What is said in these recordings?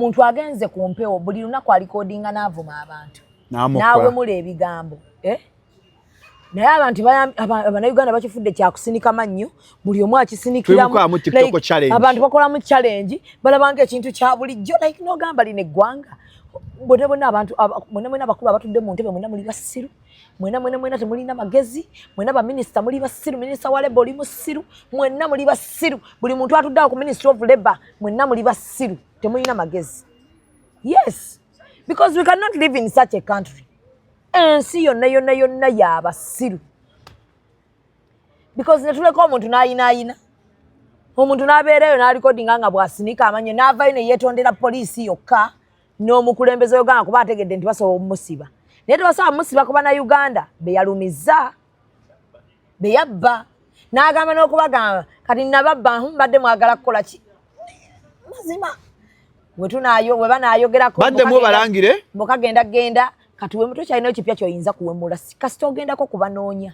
Omuntu agenze ku mpewo, buli lunaku arecordinga n'avuma abantu, N'amukola. N'awemula ebigambo, eh? Naye abantu Abannayuganda bakifudde kyakusinika mannyo, buli omu akisinikiramu. Tuli mu TikTok challenge. Abantu bakolamu challenge, balabanga ekintu kya bulijjo. Like nogamba lino eggwanga bonna bonna, abantu mwena mwena abakulu abatudde mu ntebe, mwena muli basiru, mwena mwena mwena temulina magezi, mwena baminisita muli basiru. Minisita wa labour oli musiru, mwenna muli basiru. Buli muntu atudde awo ku Ministry of Labour, mwenna muli basiru, temulina magezi. Yes, because we cannot live in such a country. Ensi yonna yonna yonna yabasiru, because netuleka omuntu n'ayinaayina, omuntu n'abeerayo n'arecordinga nga bw'asinika amannyo, n'avayo ne yeetondera poliisi yokka n'omukulembeze wa Uganda, kuba ategedde nti basobola omumusiba, naye tebasobola mumusiba ku Bannayuganda be yalumizza, be yabba. N'agamba n'okubagamba, kati nababba, mbadde mwagala kukola ki? Mazima wetunayo we banaayogerako. Baddemu obalangire. Mbukagenda genda kati we tokyalina ekipya kyoyinza kuwemula, kasita ogendako kubanoonya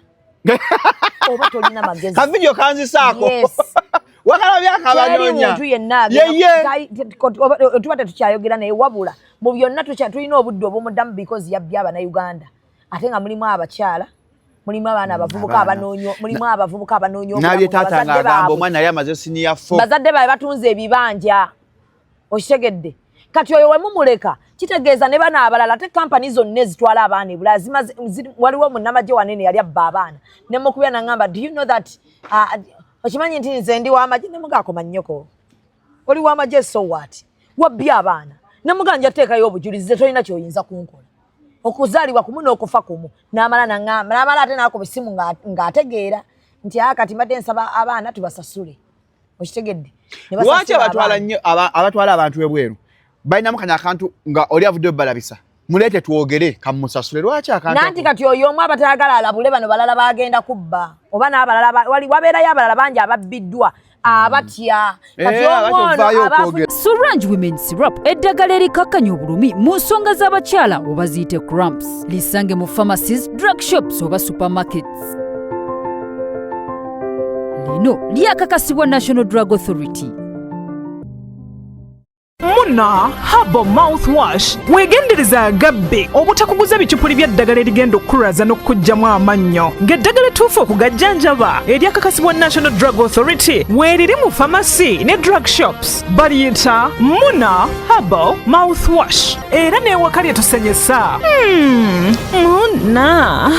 oba tolina magezi. Kavidiyo kanzisaako. Yes. Wakalabye Teri akabanoonya. muntu yenna Yeye. Tuba tetukyayogera, naye wabula mu byonna tulina obudde obumuddamu, because yabbye Abannayuganda, ate nga mulimu abakyala, mulimu abaana abavubuka Abaana. abanoonya, mulimu abavubuka abanoonya Nabye obulamu, taata bazadde ng'agamba baabwe. omwana yali amaze senior four. Bazadde baabwe batunze ebibanja, okitegedde? Kati oyo wemumuleka, kitegeeza ne bano abalala. Ate kampani zonna ezitwala abaana ebulaya waliwo munnamagye wanene yali abba abaana, nemukubya naŋŋamba, "Do you know that, okimanyi nti nze ndi wamagye?" Nemugaakoma nnyoko, oli wamagye, so what? Wabbye abaana. Nemugaa, nja teekayo obujulizi, ze tolina kyoyinza kunkola, okuzaalibwa kumu n'okufa kumu. N'amala naŋŋamba, n'amala ate n'akuba essimu ng'ategeera nti aa kati mbadde nsaba abaana tubasasule, okitegedde? Ne Lwaki basasula abatwala abaana. nnyo abatwala abantu ebweru balinamu kano akantu nga oli avuddeyo balabisa, muleete twogere kamusasule? Lwaki akantu Nanti ako? Kati oyo omu abatayagala alabule bano balala bagenda kubba, oba n'abalala wabeerayo abalala bangi ababbiddwa abatya. Kati Eh, omu ono abatya aba okwogera. Sorange Women Syrup, eddagala erikakkanya obulumi mu nsonga z'abakyala oba ziyite cramps. Lisange mu pharmacies, drug shops oba supermarkets. Lino lyakakasibwa National Drug Authority. Muna Herbal Mouthwash, weegendereza agabbe obutakuguza bicupuli by'eddagala erigenda okukulwaza n'okukuggyamu amannyo, ng'eddagala ettuufu okugajjanjaba eryakakasibwa National Drug Authority weeriri mu famasi ne drug shops. Baliyita Muna Herbal Mouthwash, era n'ewaka lye tusenyesa. Muna.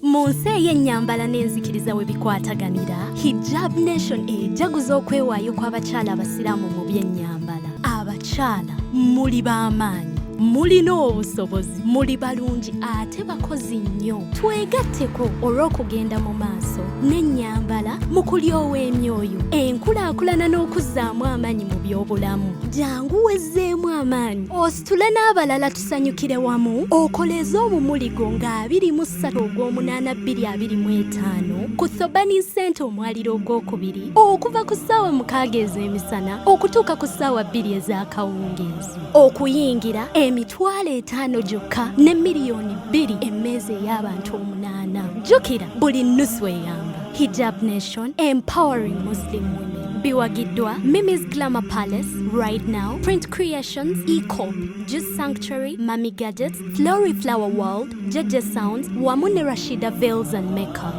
Mu nsi ey'ennyambala n'enzikiriza we bikwataganira, Hijab Nation ejaguza okwewaayo kw'abakyala abasiraamu mu by'ennyambala. Abakyala muli b'amaanyi, mulina obusobozi, muli balungi ate bakozi nnyo. Twegatteko olw'okugenda mu maaso n'ennyambala mu kulyowa emyoyo, enkulaakulana n'okuzzaamu amaanyi mu by'obulamu. Jangu wezzeemu amaanyi, ositule n'abalala, tusanyukire wamu. Okoleeze omumuli gwo nga 23 ogw'omunaana 2025 ku Thobani Center, omwaliro ogwokubiri, okuva ku ssaawa 6 ez'emisana okutuuka ku ssaawa 2 ez'akawungeezi. Okuyingira 500,000 gyokka ne 2 miliyoni emmeeza ey'abantu 8. Jjukira, buli nnusu eyamba. Hijab Nation, empowering Muslim women. Biwagiddwa Mimi's Glamour Palace, Right Now, Print Creations, Ecop, Juice Sanctuary, Mami Gadgets, Flory Flower World, Jeje Sounds wamu ne Rashida Veils and Makeup.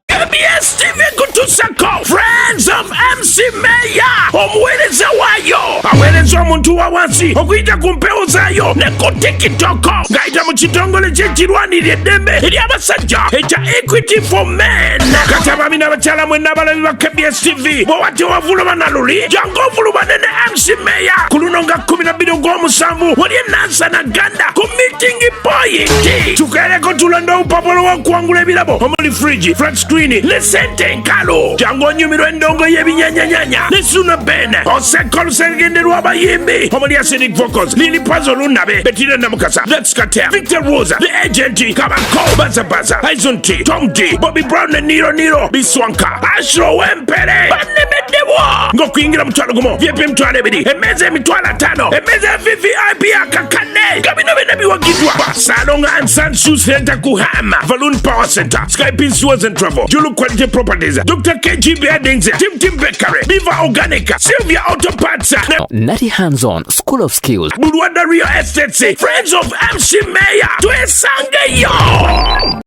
KBS TV kutusako Friends of MC Mayor, omuweereza waayo aweereza omuntu wa wansi okuyita ku mpewo zaayo ne ku TikTok ng'ayita mu kitongole ky'ekirwanirira eddembe ery'abasajja ekya Equity for Men. Kati abaami n'abakyala mwenna abalabi ba KBS TV, bw'oba tewavuluma na luli, jangu ovulumane ne MC Mayor ku luno nga 12 ogw'omusanvu wali e Nansana Ganda ku meeting point. Tukeereko tulonde obupapula bw'okuwangula ebirabo omuli fridge, flat screen ne sente enkalu. Jangu onyumirwa endongo y'ebinyanyanyanya ne Suna Ben, oseka olusengende lw'abayimbi omuli Acidic Vocals, Lili Pazo, Lunabe, Betina Namukasa, Let's Cartel, Victor Rosa, The Agent, Kabako, Bazabaza, Aizon T, Tom D, Bobby Brown ne Niro Niro, Biswanka, Ashro Wempere banemeddewo. Ng'okuyingira 50,000, VIP 20,000, emmeeza 50,000, emmeeza ya VVIP akakane, nga bino byonna biwagiddwa Salonga and Sansu Center, Kuhama Valoon Power Center, Skype Tours and Travel, Julu Quality Properties, Dr. KG Buildings, Tim Tim Bakery, Beaver Organic, Sylvia Auto Parts, Nati Hands On School of Skills, Bulwanda Real Estates, Friends of MC Mayor, twesangeyo.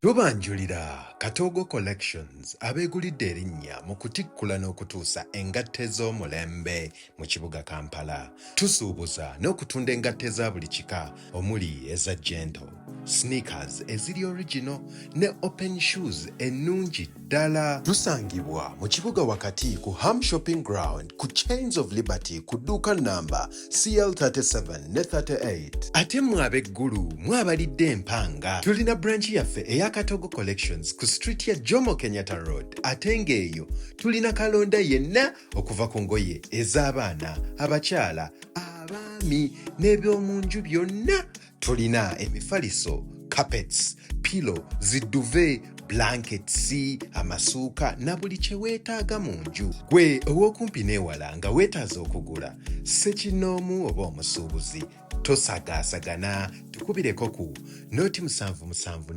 Tubanjulira Katoogo Collections, abeegulidde erinnya mu kutikkula n'okutuusa engatto ez'omulembe mu kibuga Kampala. Tusuubuza n'okutunda engatto eza buli kika, omuli eza gentle, sneakers eziri original ne open shoes ennungi ddala. Tusangibwa mu kibuga wakati ku Ham Shopping Ground, ku Chains of Liberty, ku dduuka namba CL37 ne 38. Ate mmwe ab'eggulu mwabalidde empanga, tulina branch yaffe eya Katogo Collections ku street ya Jomo Kenyatta Road, ate ng'eyo tulina kalonda yenna okuva ku ngoye ez'abaana, abakyala, abaami n'ebyomu nju byonna. Tulina emifaliso, carpets, pillow, zi duvet, blankets, amasuuka na buli kye weetaaga mu nju. Gwe ow'okumpi n'ewala nga weetaaza okugula ssekinnoomu oba omusuubuzi, tosagaasagana, tukubireko ku 077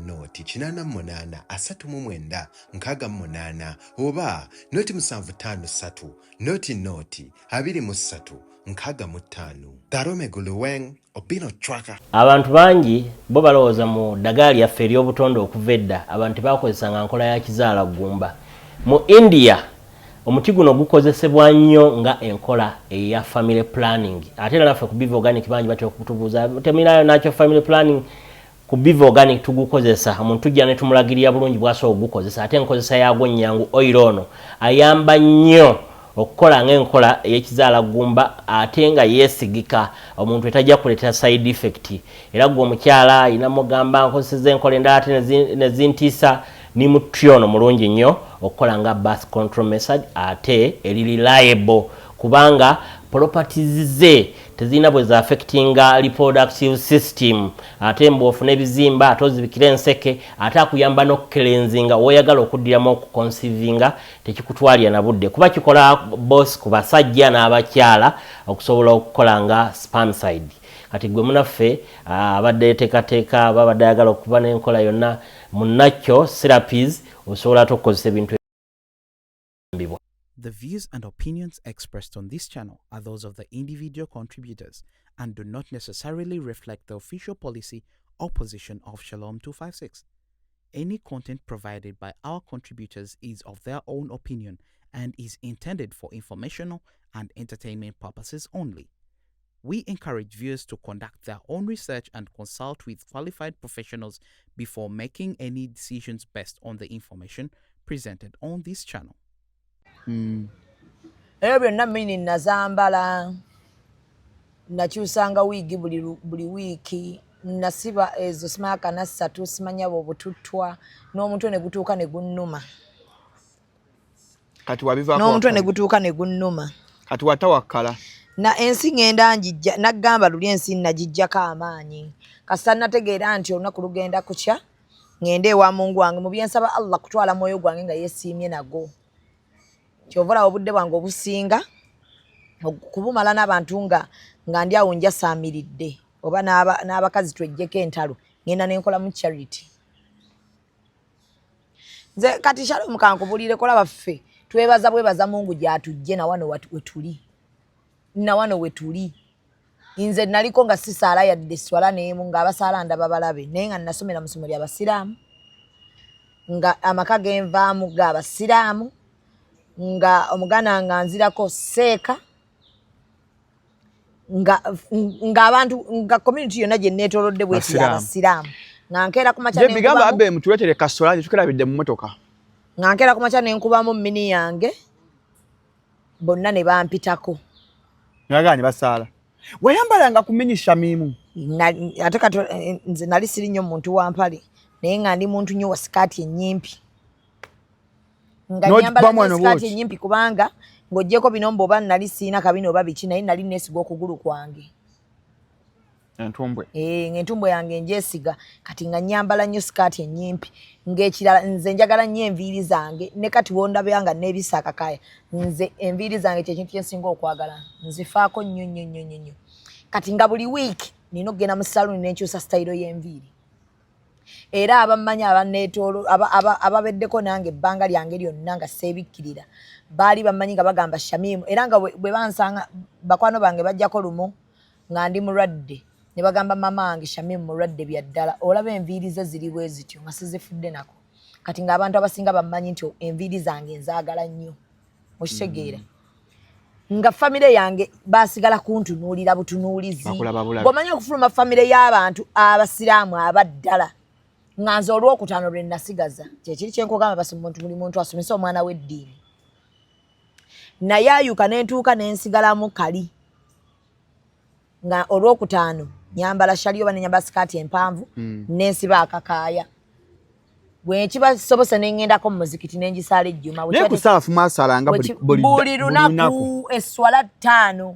088 39 68 oba 0753 00 23 65. Darome Guluweng Obino Chwaka. Abantu bangi bo balowooza mu ddagala lyaffe ery'obutonde okuva edda abantu tebakozesanga nkola ya kizaala ggumba. Mu India omuti guno gukozesebwa nnyo nga enkola eya family planning, ate era naffe ku Biva Organic bangi batera okutubuuza, temulinayo nakyo family planning? Ku Biva Organic tugukozesa, omuntu tujja ne tumulagirira bulungi bw'asobola okugukozesa, ate enkozesa yaagwo nnyangu. Oil ono ayamba nnyo okukola ng'enkola ey'ekizaala ggumba, ate nga yeesigika, omuntu etajja kuleetera side effect. Era gwe omukyala ayina mugamba nkozeseza enkola endala ate nezintiisa, ni muti ono mulungi nnyo okukola nga birth control method, ate eri reliable kubanga properties ze tezirina bwe zaaffectinga reproductive system. Ate mbw'ofuna ebizimba ate ozibikira enseke, ate akuyamba n'okucleansinga woyagala okuddiramu okuconceivinga, tekikutwalira na budde kuba kikola both ku basajja n'abakyala okusobola okukola nga spermicide. Kati gwe munaffe abadde yeteekateeka aba abadde ayagala okuba n'enkola yonna munakyo therapies, osobola ate okukozesa ebintu mbibwa. The views and opinions expressed on this channel are those of the individual contributors and do not necessarily reflect the official policy or position of Shalom 256. Any content provided by our contributors is of their own opinion and is intended for informational and entertainment purposes only. We encourage viewers to conduct their own research and consult with qualified professionals before making any decisions based on the information presented on this channel. Ebyo byonna mini nazambala, nakyusanga wiigi buli wiiki, nasiba ezo simanya kana ssatu, simanya bwe obututtwa, n'omutwe ne gutuuka ne gunnuma. Kati wabivaako? N'omutwe ne gutuuka ne gunnuma. Kati watawakkala? Na ensi ŋŋenda njijja, naggamba luli ensi nagijjako amaanyi, kasita nategeera nti olunaku lugenda kukya ŋŋende ewa Mungu wange. Mu byensaba Allah kutwala mwoyo gwange nga yeesiimye nago. Kyova olaba obudde bwange obusinga kubumala n'abantu nga ndi awo njasaamiridde oba n'abakazi tweggyeko entalo, ŋŋenda nenkolamu charity. Nze kati Shalom kankubulireko, laba ffe twebaza bwebaza Mungu gyatujje nawano wetuli, nawano wetuli. Nze naliko nga sisaala yadde swala n'emu, ng'abasaala ndaba balabe, naye nga nasomera mu ssomero ly'abasiraamu, nga amaka genvaamu g'abasiraamu, nga omuganda nga nzirako seeka, nga ng'abantu nga community yonna gye neetoolodde bweti. Basiraamu. Abasiraamu nga nkeera ku makya Je bigamba nenkubamu abe mutuleetere kasola tetukerabidde mu motoka. Nga nkeera ku makya nenkubamu mini yange, bonna ne bampitako. Nagala ne basaala. Wayambalanga ku mini, Shamimu? Ate kati nze nali siri nnyo muntu wa mpale, naye nga ndi muntu nnyo wa sikaati ennyimpi, nga N'ogikubamu nyambala wano nnyo sikaati bw'oti. ennyimpi, kubanga ng'oggyeko bino mbu oba nali siina kabina oba biki, naye nali neesiga okugulu kwange. Entumbwe. Eh, ng'entumbwe yange njesiga. Kati nga nyambala nnyo sikaati ennyimpi. Ng'ekirala nze njagala nnyo enviiri zange, ne kati wondabya nga neebisa akakaaya, nze enviiri zange kyekintu kyensinga okwagala, nzifaako nnyo nnyo nnyo nnyo nnyo. Kati nga buli wiiki nina okugenda mu saluuni nenkyusa sitayiro y'enviiri. Era abammanyi abaneetoolo ababeddeko nange ebbanga lyange lyonna nga seebikkirira baali bammanyi nga bagamba Shamimu, era nga bwe bansanga bakwano bange bajjako lumu nga ndi mulwadde ne bagamba mama wange Shamimu mulwadde bya ddala, olaba enviiri ze ziri bwe zityo nga sizifudde nako. Kati ng'abantu abasinga bammanyi nti enviiri zange nzaagala nnyo, okitegeera? Nga famire yange basigala kuntunuulira butunuulizi. Bw'omanyi okufuluma famire y'abantu abasiraamu abaddala, nga nze olwokutaano lwe nasigaza kyekiri kyenkugamba, basi muntu buli muntu asomese omwana w'eddiini. Naye ayuka nentuuka nensigalamu kali nga olwokutaano nyambala shali oba nenyambala sikaati empanvu, nensiba akakaaya, bwekiba kisobose nengendako mu muzikiti nengisaala ejjuma. Naye ku saafu mwasalanga buli lunaku esswala 5,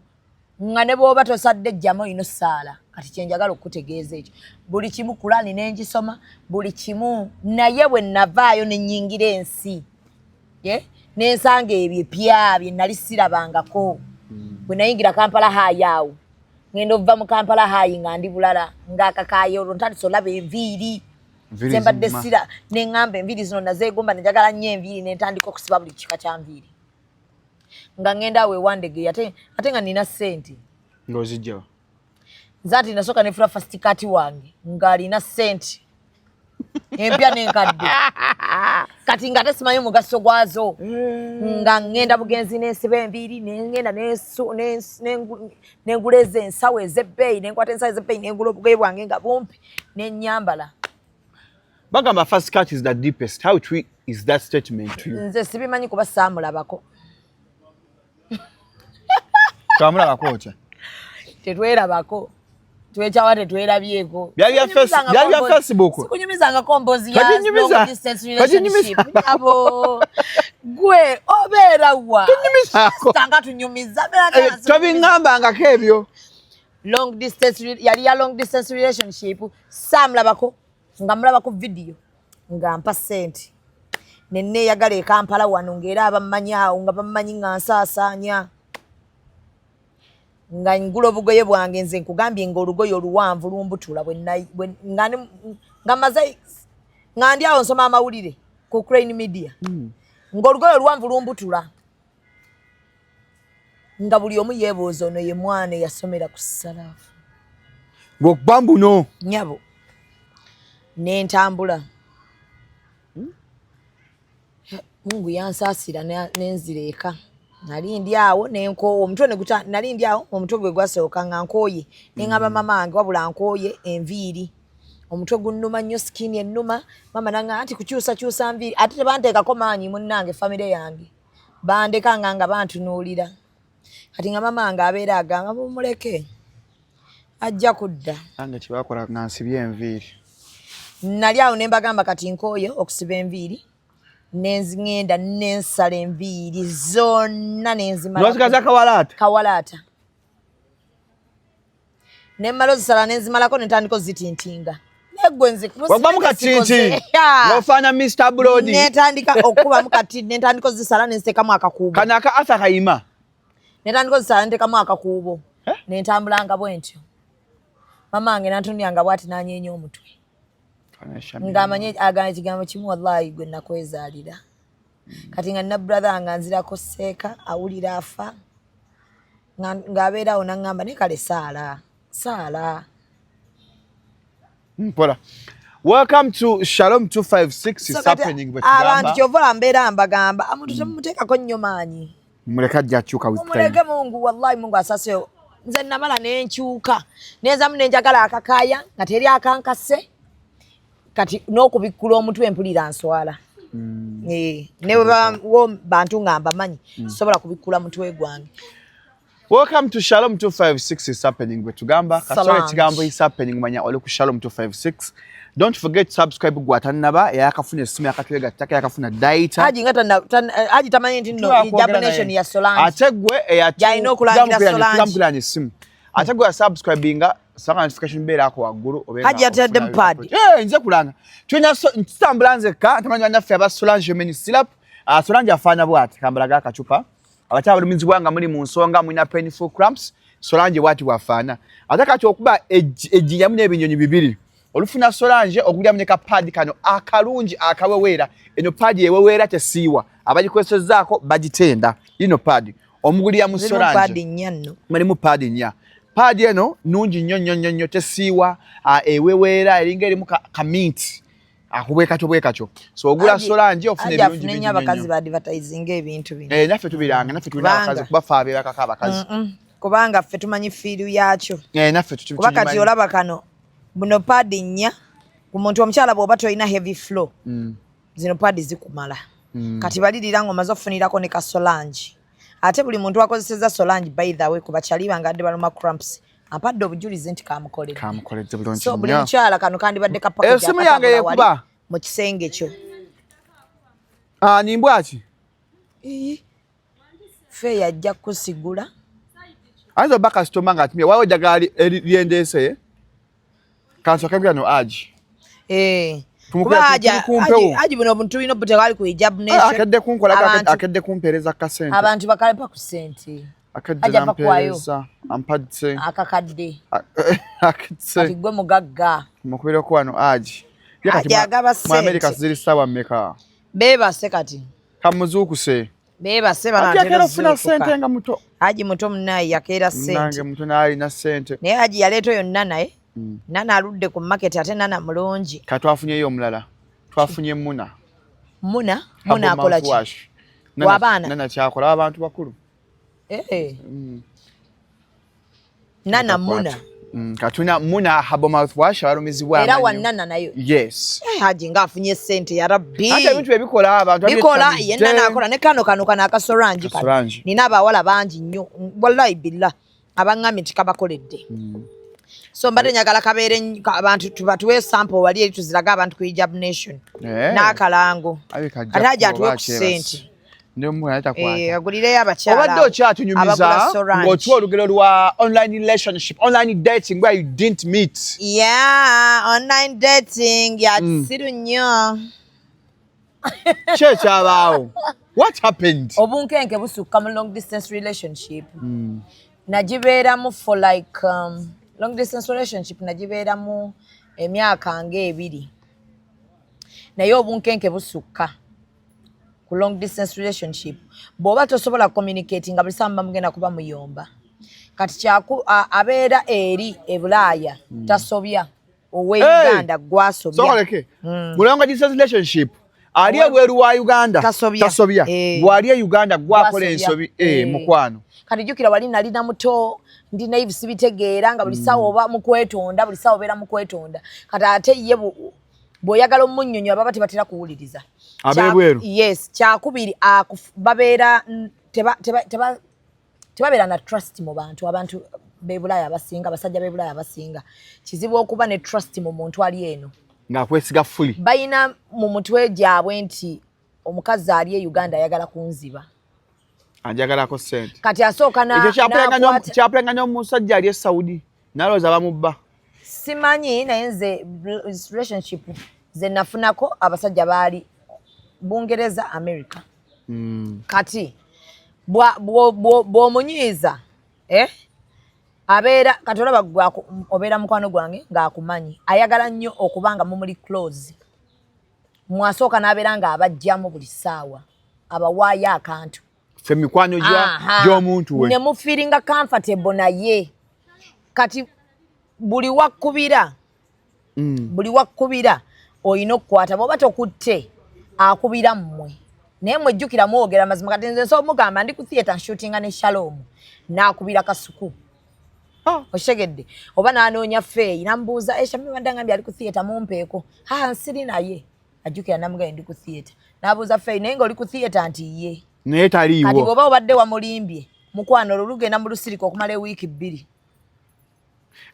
nga ne bw'oba tosadde ejjama olina ossaala. Kati kyenjagala okukutegeeza ekyo, buli kimu Kulani nengisoma buli kimu. Naye bwe navaayo ne nnyingira ensi nensanga ebyo epya bye nali sirabangako. Bwe nayingira Kampala High awo, ngenda okuva mu Kampala High nga ndi bulala, ng'akakaaye olwo ntandise olaba enviiri zembadde sira, neŋŋamba enviiri zino nazeegomba, nenjagala nnyo enviiri, nentandika okusiba buli kika kya nviiri nga ŋŋenda awo ewandege, ate nga nina ssente. Ng'ozijjawa? Nze ati nasooka nefula first cut wange ng'alina ssente empya n'enkadde. Kati nga ate simanyi omugaso gwazo, nga ŋŋenda bugenzi nensiba enviiri, nengenda nengula ezo ensawo ez'ebbeeyi, nenkwata ensawo ez'ebbeeyi, nengula obugoye bwange nga bumpi, nenyambala. Bagamba first cut is the deepest. How true is that statement to you? Nze sibimanyi kuba saamulabako. Twamulabako otya? Tetwerabako, twekyawa, tetwerabyeko. Byali bya Facebook. Sikunyumizangako mboozi ya long distance relationship abo. Gwe obeera wa? Tunyumizaako. Tanga tunyumiza. Tobiŋŋambangako ebyo. Long distance yali ya long distance relationship, saamulabako, nga mulaba ku video nga mpa ssente neneeyagala e Kampala wano, ng'era abammanyi awo nga bammanyi nga nsaasaanya nga ngula obugoye bwange. Nze nkugambye nga olugoye oluwanvu lumbutula. Nga maze nga ndi awo nsoma amawulire ku Crane Media, ng'olugoye oluwanvu lumbutula, nga buli omu yeebuuza ono ye mwana eyasomera ku Salaafu. Ng'okuba mbuno. Nyabo, nentambula. Mungu yansaasira nenzira eka. Nali ndi awo nenkoowa omutwe neguta, nali ndi awo omutwe gwe gwasooka nga nkooye, neŋŋamba mama wange, wabula nkooye enviiri, omutwe gunnuma nnyo, skin ennuma. Mama naŋŋamba nti kukyusakyusa nviiri, ate tebanteekako maanyi. Munnange, famire yange bandeka nga bantunuulira. Kati nga mama wange abeera agamba, mumuleke, ajja kudda. Nange kyebakola nga nsibye enviiri. Nali awo ne mbagamba kati nkooye okusiba enviiri, nenzingenda nensala enviiri zonna nenzimala. Nosigaza kawalaata. Kawalaata nemmala ozisala nenzimalako, nentandika ozitintinga negwe nze. Wagwamu katinti nofaana Mr Brody. Nentandika okukubamu kati, nentandika ozisala nenziteekamu akakuubo. Kano aka Arthur Kayima. Nentandika ozisala nentekamu akakuubo, nentambulanga bwentyo. Mama wange nantundyanga bwati, nanyeenya omutwe ng'amanyi agamba ekigambo kimu, wallahi gwe nakwezaalira. Kati nga nina brother nga nzirako seeka awulira afa ng'abeerawo naŋŋamba, naye kale saala saala. Mpola. Welcome to Shalom 256 is happening. But abantu kyova mbeera mbagamba omuntu temumuteekako nnyo maanyi. Muleka ajja akyuka with time. Mumuleke Mungu, wallahi Mungu asaseyo. Nze namala nenkyuka nenzamu nenjagala akakaaya nga teri akankase. Kati n'okubikkula omutwe mpulira nswala. Eh, ne bwe bawo bantu nga mbamanyi, sobola kubikkula mutwe gwange. Welcome to Shalom 256 is happening. Bwe tugamba kasole Salam. Ekigambo is happening, manya oli ku Shalom 256. Don't forget to subscribe gwe atannaba, eyakafuna essimu yakatwegattako, yakafuna data. Haji nga Haji tamanyi nti nno Tuba kwogera Hijab Nation naye. ya Solange. Ate gwe Gy'alina okulangira Solange. Tuzamukiranya essimu. Ate gwe subscribinga, sanga notification bell ako waggulu obe nga Hajji atadde ofuna mu pad. Eh, nze kulanga. Tulina so ntambula nzekka, ntamanyi bannaffe aba Solange Meni Syrup. Ah, Solange afaana bw'ati, kambalaga akacupa. Abakyala balumizibwa nga muli mu nsonga, mulina painful cramps, Solange bw'ati bw'afaana. Ate kati okuba ejjinjamu n'ebinyonyi bibiri. Olufuna Solange okulyamu ne ka pad kano akalungi akaweweera. Eno pad eweweera tesiiwa. Abagikozesezzaako bagitenda. Ino pad. Omugulira mu Zirimu Solange. pad nnya nno. Mulimu pad nnya. Pad eno nungi nnyo nnyo nnyo nnyo, tesiiwa, eweweera, eringa erimu ka mint. Akubwekatyo bwekatyo. So ogula Solange ofuna Haji ebirungi afune bingi nnyo abakazi nnyo. ba advertising ebintu bino. Eh, naffe tubiranga, naffe tulina Kubanga. abakazi kuba ffe abeebakako abakazi. Kubanga ffe tumanyi fiiru yaakyo. Eh, naffe Kuba kati tukimanyi. olaba kano buno pad nnya ku muntu omukyala bw'oba tolina heavy flow, zino pad zikumala. Kati balirira ng'omaze okufunirako ne ka Solange. Ate buli muntu akozesezza Solange, by the way, ku bakyali bange adde baluma cramps, ampadde obujulizi nti kamukoledde. Kamukoledde bulungi So buli nnyo. mukyala kano kandibadde ka package Essimu yange akatabula wali yekuba. mu kisenge kyo. Ah, nimbwa ki? Ii, Ffe yajja kusigula. Ayinza obba kasitoma ng'atumye waliwo eddagala lyendeese kansooke no Haji. Eh. Tumukubira Kuba Haji tuli ku mpewo. Haji buno obuntu tulina obuteeka wali ku Hijab Nation. Akedde kunkola Abantu akedde kumpeereza kasente. Abantu bakalepa ku ssente. Akedde Haji ava kuwayo. nampeereza ampadde. Akakadde. Akedde. Kati gwe mugagga. Mukubireko wano Haji. Ye kati Haji agaba mu America ssente. ziri ssaawa mmeka? Beebase kati. Kamuzuukuse. Beebase Haji banaatera akeera okufuna ozuukuka. ssente nga muto. Haji muto munnaye yakeera Nange ssente. muto n'alina ssente. Naye Haji yaleeta oyo Nana eh. Nana aludde ku market ate Nana mulungi. Ka twafunyeyo omulala. Twafunye Muna. Muna, Muna Herbal akola ki? mouthwash. W'abaana? Nana kyakola abantu bakulu. Eh. Nana Muna. Katuna Muna herbal mouthwash abalumizibwa Era wa amanyo. Nana nayo. Yes. Eh, Haji ng'afunye ssente ya Rabbi. Ate ebintu ebikola abantu Bikola abyettanidde. ye Nana akola ne kano akasorangi kano. Kasorangi. Nina abawala bangi nnyo wallahi billah abaŋŋambye nti kabakoledde. So mbadde njagala kabeere abantu tubatuwe sample wali eri tuzirage abantu ku Hijab Nation. Eh. N'akalango. Alabika ajja Ate Haji kuba atuwe ku akyebase. ssente. Ne omwana takwata. Eh, agulireyo abakyala. Obadde okyatunyumiza abagula Sorange. ng'otuwa olugero lwa online relationship, online dating where you didn't meet. Yeah, online dating ya kisiru nnyo. Ki ekyabaawo? What happened? Obunkenke busukka mu long distance relationship. Nagibeeramu for like long distance relationship nagibeeramu emyaka ng'ebiri. Naye obunkenke busukka ku long distance relationship. Bw'oba tosobola communicate nga buli ssaawa mugenda kuba muyomba. Kati kyaku abeera eri e Bulaaya tasobya owe Hey! Uganda gwasobya. Sokoleke. Mu long distance relationship ali ebweru wa Uganda Tasobya. tasobya. Eh. Bw'ali e Uganda gwakola Gwasobya. ensobi eh, Eh. mukwano. Kati jjukira wali nalina muto ndi naive sibitegeera nga buli ssaawa oba mu kwetonda buli ssaawa obeera mu kwetonda. Kati ate ye bw'oyagala omunnyonnyola baba tebatera kuwuliriza. Ab'ebweru? Yes, kyakubiri babeera tebabeera na trust mu bantu. Abantu b'e Bulaaya abasinga, abasajja b'e Bulaaya abasinga kizibu okuba ne trust mu muntu ali eno. Ng'akwesiga fully. Balina mu mutwe gyabwe nti omukazi ali e Uganda ayagala kunziba. Anjagalako ssente. Kati asooka Ekyo n'akwata kyapulenga omusajja ali e Saudi n'alowooza bamubba. Simanyi naye nze relationship ze nafunako abasajja baali Bungereza, America. Kati bw'omunyiiza eh? Abeera kati olaba gwe obeera mukwano gwange ng'akumanyi ayagala nnyo okuba nga mumuli close. Mwasooka n'abeera ng'abajjamu buli ssaawa abawaayo akantu. Ffe mikwano gy'omuntu we. Ne mufeelinga comfortable naye. Kati buli wakkubira buli wakkubira olina okukwata bw'oba tokutte akubira mmwe. Naye mwejjukira mwogera mazima kati nze nsobola mugamba ndi ku theatre nshootinga ne Shalom n'akubira Kasuku. Okitegedde oba n'anoonya Feeyi n'amubuuza Esha mbadde ngambye ali ku theatre mumpeeko. Ha nsiri naye ajjukira namugambye ndi ku theatre n'abuuza Feeyi naye ng'oli ku theatre nti ye. Naye taliiwo. Kati bw'oba obadde wamulimbye mukwano olwo lugenda mu lusirika okumala ewiiki 2.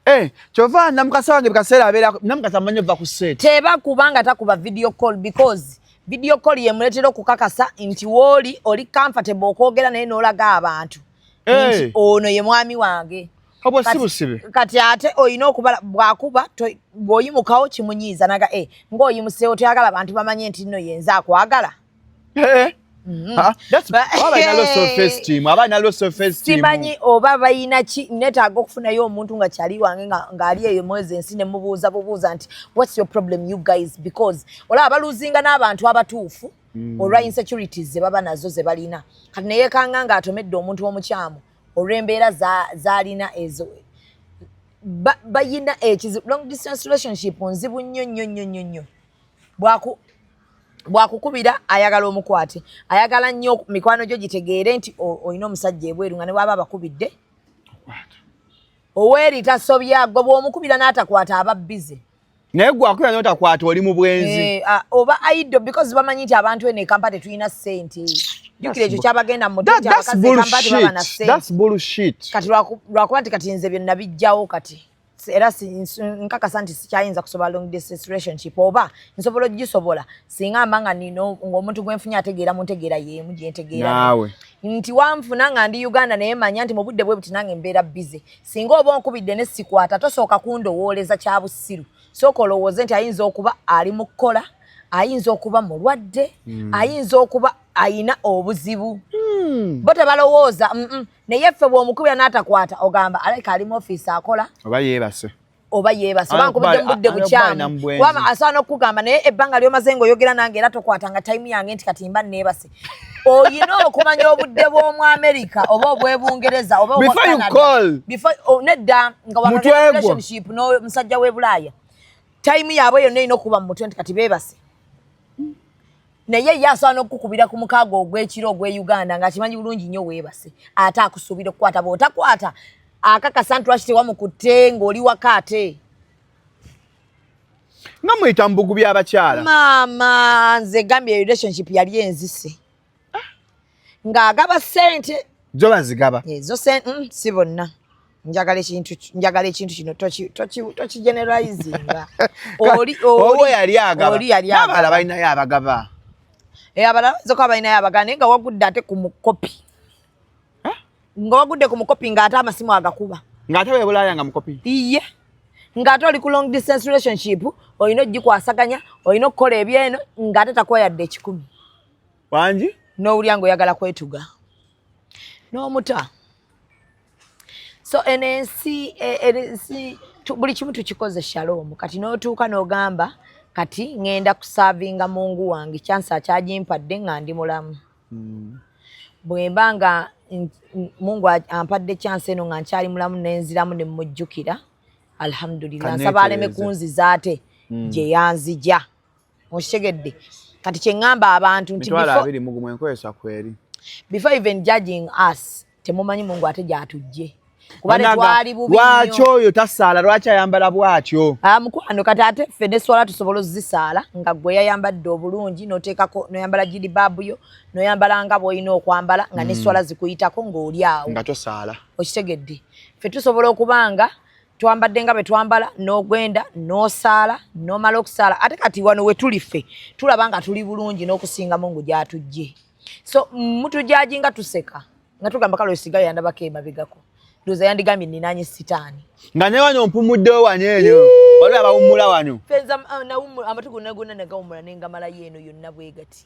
Eh, kyova Namukasa wange bikaseera abeera Namukasa amanyi ova ku set. Teba kubanga takuba video call because video call yemuleetera okukakasa nti wooli oli comfortable okwogera naye n'olaga abantu. Hey. Nti ono ye mwami wange. Obwo si busibe. Kati ate olina okubala bwakuba bw'oyimukawo kimunyiiza naga e ng'oyimuseewo toyagala abantu bamanye nti nno yenze akwagala. Eh. Simanyi oba balina ki, netaaga okufunayo omuntu nga kyali wange ng'ali eyo mwezi ensi ne mubuuza bubuuza nti what's your problem you guys, because olaba baluzinga n'abantu abatuufu olwa insecurities ze baba nazo ze balina. Kati neyekanga ng'atomedde omuntu omukyamu olw'embeera z'alina ezo. Bayina ekizibu, long distance relationship nzibu nnyo nnyo nnyo nnyo nnyo. Bwakukubira ayagala omukwate, ayagala nnyo mikwano gyo gitegeere nti olina omusajja ebweru, nga ne bwaba abakubidde oweeri tasobya. Gwe bw'omukubira n'atakwata aba busy. Naye gwe akubira n'otakwata oli mu bwenzi. Oba idle, because bamanyi nti abantu eno e Kampala tetulina ssente. Jjukira ekyo kyabagenda mu mutwe nti abakazi e Kampala tebaba na ssente. That's bullshit. Kati lwakuba nti kati nze byonna bijjawo kati era nkakasa nti sikyayinza kusobola long distance relationship, oba nsobola ogisobola singa mba nga nina ng'omuntu gwenfunye ategeera mu ntegeera y'emu gyentegeera naawe nti wanfuna nga ndi Uganda, naye manya nti mu budde bwe buti nange mbeera busy. Singa oba onkubidde ne sikwata, tosooka kundowooleza kya busiru, sooka olowooze nti ayinza okuba ali mu kukola, ayinza okuba mulwadde, ayinza okuba ayina obuzibu. Bo tebalowooza. Naye ffe bw'omukubira n'atakwata ogamba alabika ali mu ofiisi akola oba yeebase. Oba yeebase oba nkubidde mu budde bukyamu, kubanga asobola n'okukugamba naye ebbanga ly'omaze ng'oyogera nange era tokwatanga time yange nti kati mba neebase. Oyina okumanya obudde bw'omu America oba obw'ebungereza oba obwa Before you Canada. call. Oh, nedda nga Mutwe gwo. relationship n'omusajja w'e Bulaaya, time yaabwe yonna erina okuba mu mutwe nti kati beebase, naye ye asobola n'okukukubira ku 6 ogw'ekiro ogw'e Uganda ng'akimanyi bulungi nnyo weebase, ate akusuubira okukwata. Bw'otakwata akakasa nti lwaki tewamukutte ng'oli waka ate. Nga muyita mu bugu by'abakyala. Maama, nze gambye relationship yali enzise ng'agaba ssente. Zo bazigaba? Ezo si bonna. Njagala ekintu kino tokigeneralizinga. Oli owo yali agaba. Oli yali n'abalala agaba. Balinayo abagaba. Eh, abalala bayinza okuba balinayo abagaba, naye nga wagudde ate ku mukopi, nga wagudde ku mukopi ng'ate amasimu agakuba. Ng'ate webulaaya nga mukopi. Iye, ng'ate oli ku long distance relationship, olina ogikwasaganya, olina okukola ebyeno, ng'ate takuwa yadde 100. Wangi. N'owulya ng'oyagala kwetuga n'omuta. So eno ensi eno ensi buli kimu tukikoze. Shalom, kati n'otuuka n'ogamba kati ŋŋenda kusaavinga mungu wange, chance akyagimpadde nga ndi mulamu. Bwe mba nga mungu ampadde chance eno nga nkyali mulamu, nenziramu ne mujjukira, alhamdulillah. Nsaba aleme Kaneetereze. kunziza ate gye yanzija. Okitegedde? Kati kye ŋŋamba abantu nti mitwalo before 21 enkozesa kweri. Before even judging us, temumanyi mungu ate gyatujje, kuba Bannange, tetwali bubi lwaki nnyo. oyo tasaala? Lwaki ayambala bw'atyo? Ah, mukwano, kati ate ffe neswala tusobola ozisaala nga gwe yayambadde obulungi, noteekako noyambala jilibaabu yo, noyambala nga bw'olina okwambala, nga neswala zikuyitako ng'oli awo nga tosaala. Okitegedde? Ffe tusobola okuba nga twambadde nga bwe twambala, n'ogwenda n'osaala, n'omala okusaala. Ate kati wano we tuli ffe tulaba nga tuli bulungi n'okusinga mungu gy'atujje. So mutujudginga tuseka nga tugamba kale osiga yandabako emabegako, ndowooza yandigambye ninanye sitaani. Nga ne wano mpumuddewo wano eyo waliwo abawummula wano. Fenza nawummula amatu gonna gonna nagawummula nengamalayo eno yonna bwe gati.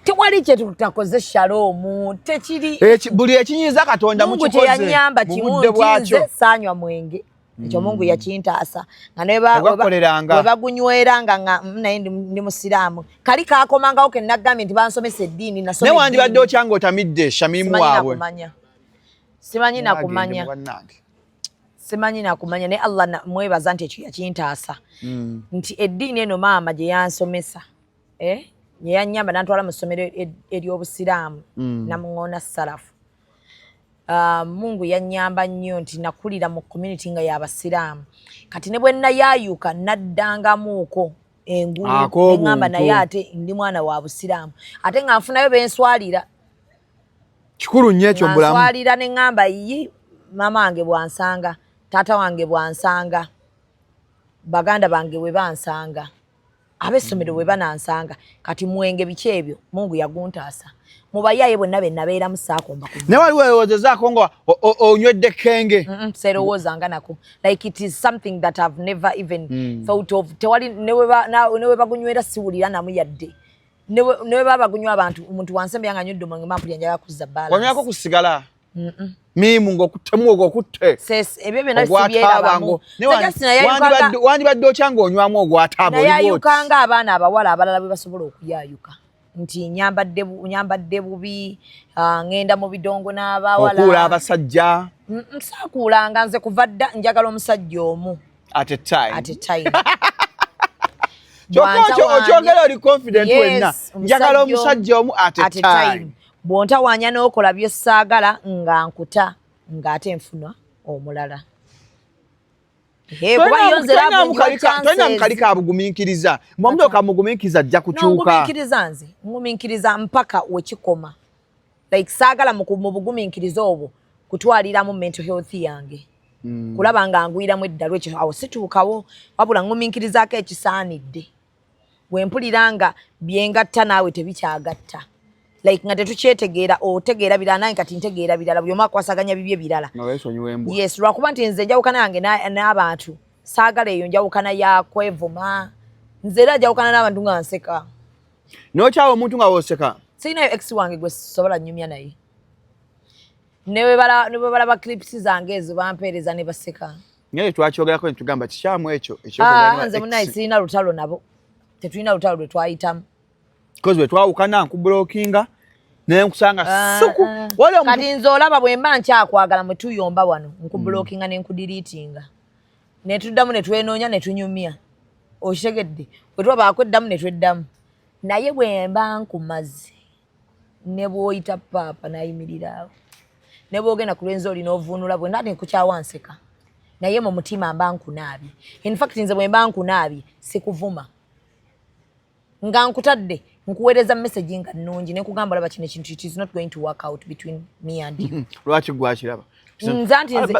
Tewali kye tutakoze, Shaloomu, tekiri. Buli ekinyiiza Katonda Mungu mukikoze kyeyanyamba mu kimu budde nti bwakyo. nze saanywa mwenge, ekyo Mungu yakintaasa nga ne Tebakoleranga. we bagunywera nga naye ndi musiraamu. Kali kakomangawo ke nagambye nti bansomesa eddiini, nasoma Naye wandibadde eddiini. otya ng'otamidde Shamimu Simanyi waabwe? nakumanya, simanyi nakumanya. Bannange. Simanyi nakumanya, naye Allah mwebaza nti ekyo yakintaasa, nti eddiini eno maama gye yansomesa, eh, gye yanyamba nantwala mu ssomero ery'obusiraamu namuŋoona salafu. Mungu yanyamba nnyo nti nakulira mu community nga y'abasiraamu. Kati ne bwe nayaayuka naddangamuuko engulu Ak'obuntu. neŋŋamba naye ate ndi mwana wa busiraamu, ate nga nfunayo benswalira. Kikulu nnyo ekyo mu bulamu. Nswalira ne ŋŋamba yi maama wange bwansanga, taata wange bwansanga, baganda bange bwe bansanga, ab'essomero bwe banansanga, kati mwenge biki ebyo. Mungu yaguntaasa. Mu bayaaye bonna be nabeeramu saakomba ku Naye waliwo erowoozezaako nga onywedde kenge? Serowoozanga nako. Like, it is something that I've never even thought of. Tewali ne we bagunywera siwulira namu yadde. Ne we baba bagunywa abantu, omuntu wansembe nga anywedde omwenge mampulira njagala kuzza balance. Wanywako ku sigala miimu ng'okuttemu ogwo okutte? Ebyo byonna Ogwataaba sibyerabamu. Wandibadde otya ng'onywamu ogwataaba? Oli bw'oti? Nayayukanga abaana abawala abalala bwe basobola okuyayuka nti nyambadde bubi, ŋŋenda mu bidongo n'abawala. Okuula abasajja? Saakuulanga nze. Kuva dda njagala omusajja omu. At a time. At a time. Kyokka Bw'antawaanya- okyogera oli confident. Yes, Wenna njagala omusajja omusajja omu at a at a time. time. Bw'ontawaanya n'okola bye saagala nga nkuta, ng'ate nfuna omulala. Kuba yo nze love ngiwa Tolina chances. mukali kabugumiikiriza, mwamuti okamugumiikiriza ajja kukyuka. Ngumiikiriza, nze ngumiikiriza mpaka wekikoma. Like, saagala mu bugumiikiriza obwo kutwaliramu mental health yange, kulaba nga ngwiramu eddalu. Ekyo awo situukawo, wabula ngumiikirizaako ekisaanidde. Bwe mpulira nga byengatta naawe tebikyagatta, like nga tetukyetegeera, otegeera birala nange kati ntegeera birala, buli omu akwasaganya bibye birala. Nga weesonyiwa embwa. Yes, lwakuba nti nze enjawukana yange n'abantu saagala eyo njawukana ya kwevuma. Nze era njawukana n'abantu nga nseka. N'okyawa omuntu nga wooseka? Sirinayo ex wange gwe sobola nyumya naye. Ne bwe balaba clips zange ezo bampeereza ne baseka. Naye twakyogerako ne tugamba kikyamu ekyo. Ah, nze munaye sirina lutalo nabo, tetulina lutalo lwe twayitamu. Because bwe twawukana nkublockinga naye nkusanga Ah, suku ah. wali omuntu. Kati nze olaba bwe mba nkyakwagala, mwe tuyomba wano nkublockinga ne nkudeletinga, ne tuddamu ne twenoonya ne tunyumya. Okitegedde? Bwe tubabaako eddamu ne tweddamu, naye bwe mba nkumaze ne bw'oyita paapa nayimirira awo, ne bw'ogenda ku lwenzi oli n'ovuunula bwe nate nkukyawa nseka, naye mu mutima mba nkunaabye. In fact, nze bwe mba nkunaabye sikuvuma nga nkutadde, nkuweereza message nga nnungi ne nkugamba, olaba kino ekintu, it is not going to work out between me and you. Lwaki gwakiraba? Nze anti nze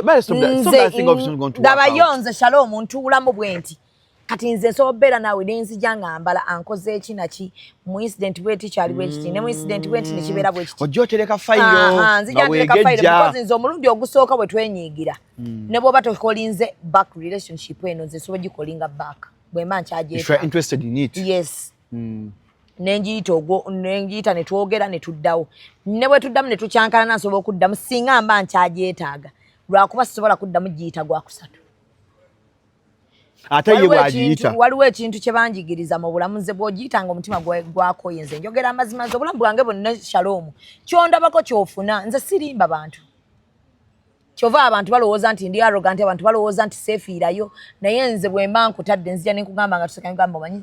ndabayo nze Shalom ntuulamu bwe nti kati nze nsobola obeera naawe nenzija nga mbala ankoze eki naki mu incident bweti kyali bwekiti ne mu incident bweti nekibeera bwekiti. Ojja otereka fayiro. Nzija ntereka fayiro because nze omulundi ogusooka bwe twenyiigira, ne bw'oba tokolinze back relationship eno, nze nsobola gikolinga back bwe mba nkyagyeta. Yes. Nenjiyita ogwo nenjiyita ne twogera ne tuddawo, ne bwe tuddamu ne tukyankalana nsobola okuddamu singa mba nkyagyetaaga, lwakuba sisobola kuddamu giyita gwakusatu. Ate ye bwagiyita? Waliwo ekintu kye banjigiriza mu bulamu. Nze bw'ogiyita nga omutima gwakoye, nze njogera amazima. Nze obulamu bwange bwonna, Shalom, kyondabako kyofuna. Nze sirimba bantu. Kyova abantu balowooza nti ndi arrogant, abantu balowooza nti seefiirayo, naye nze bwe mba nkutadde nzija ne nkugamba nga tuseka, ngamba omanyi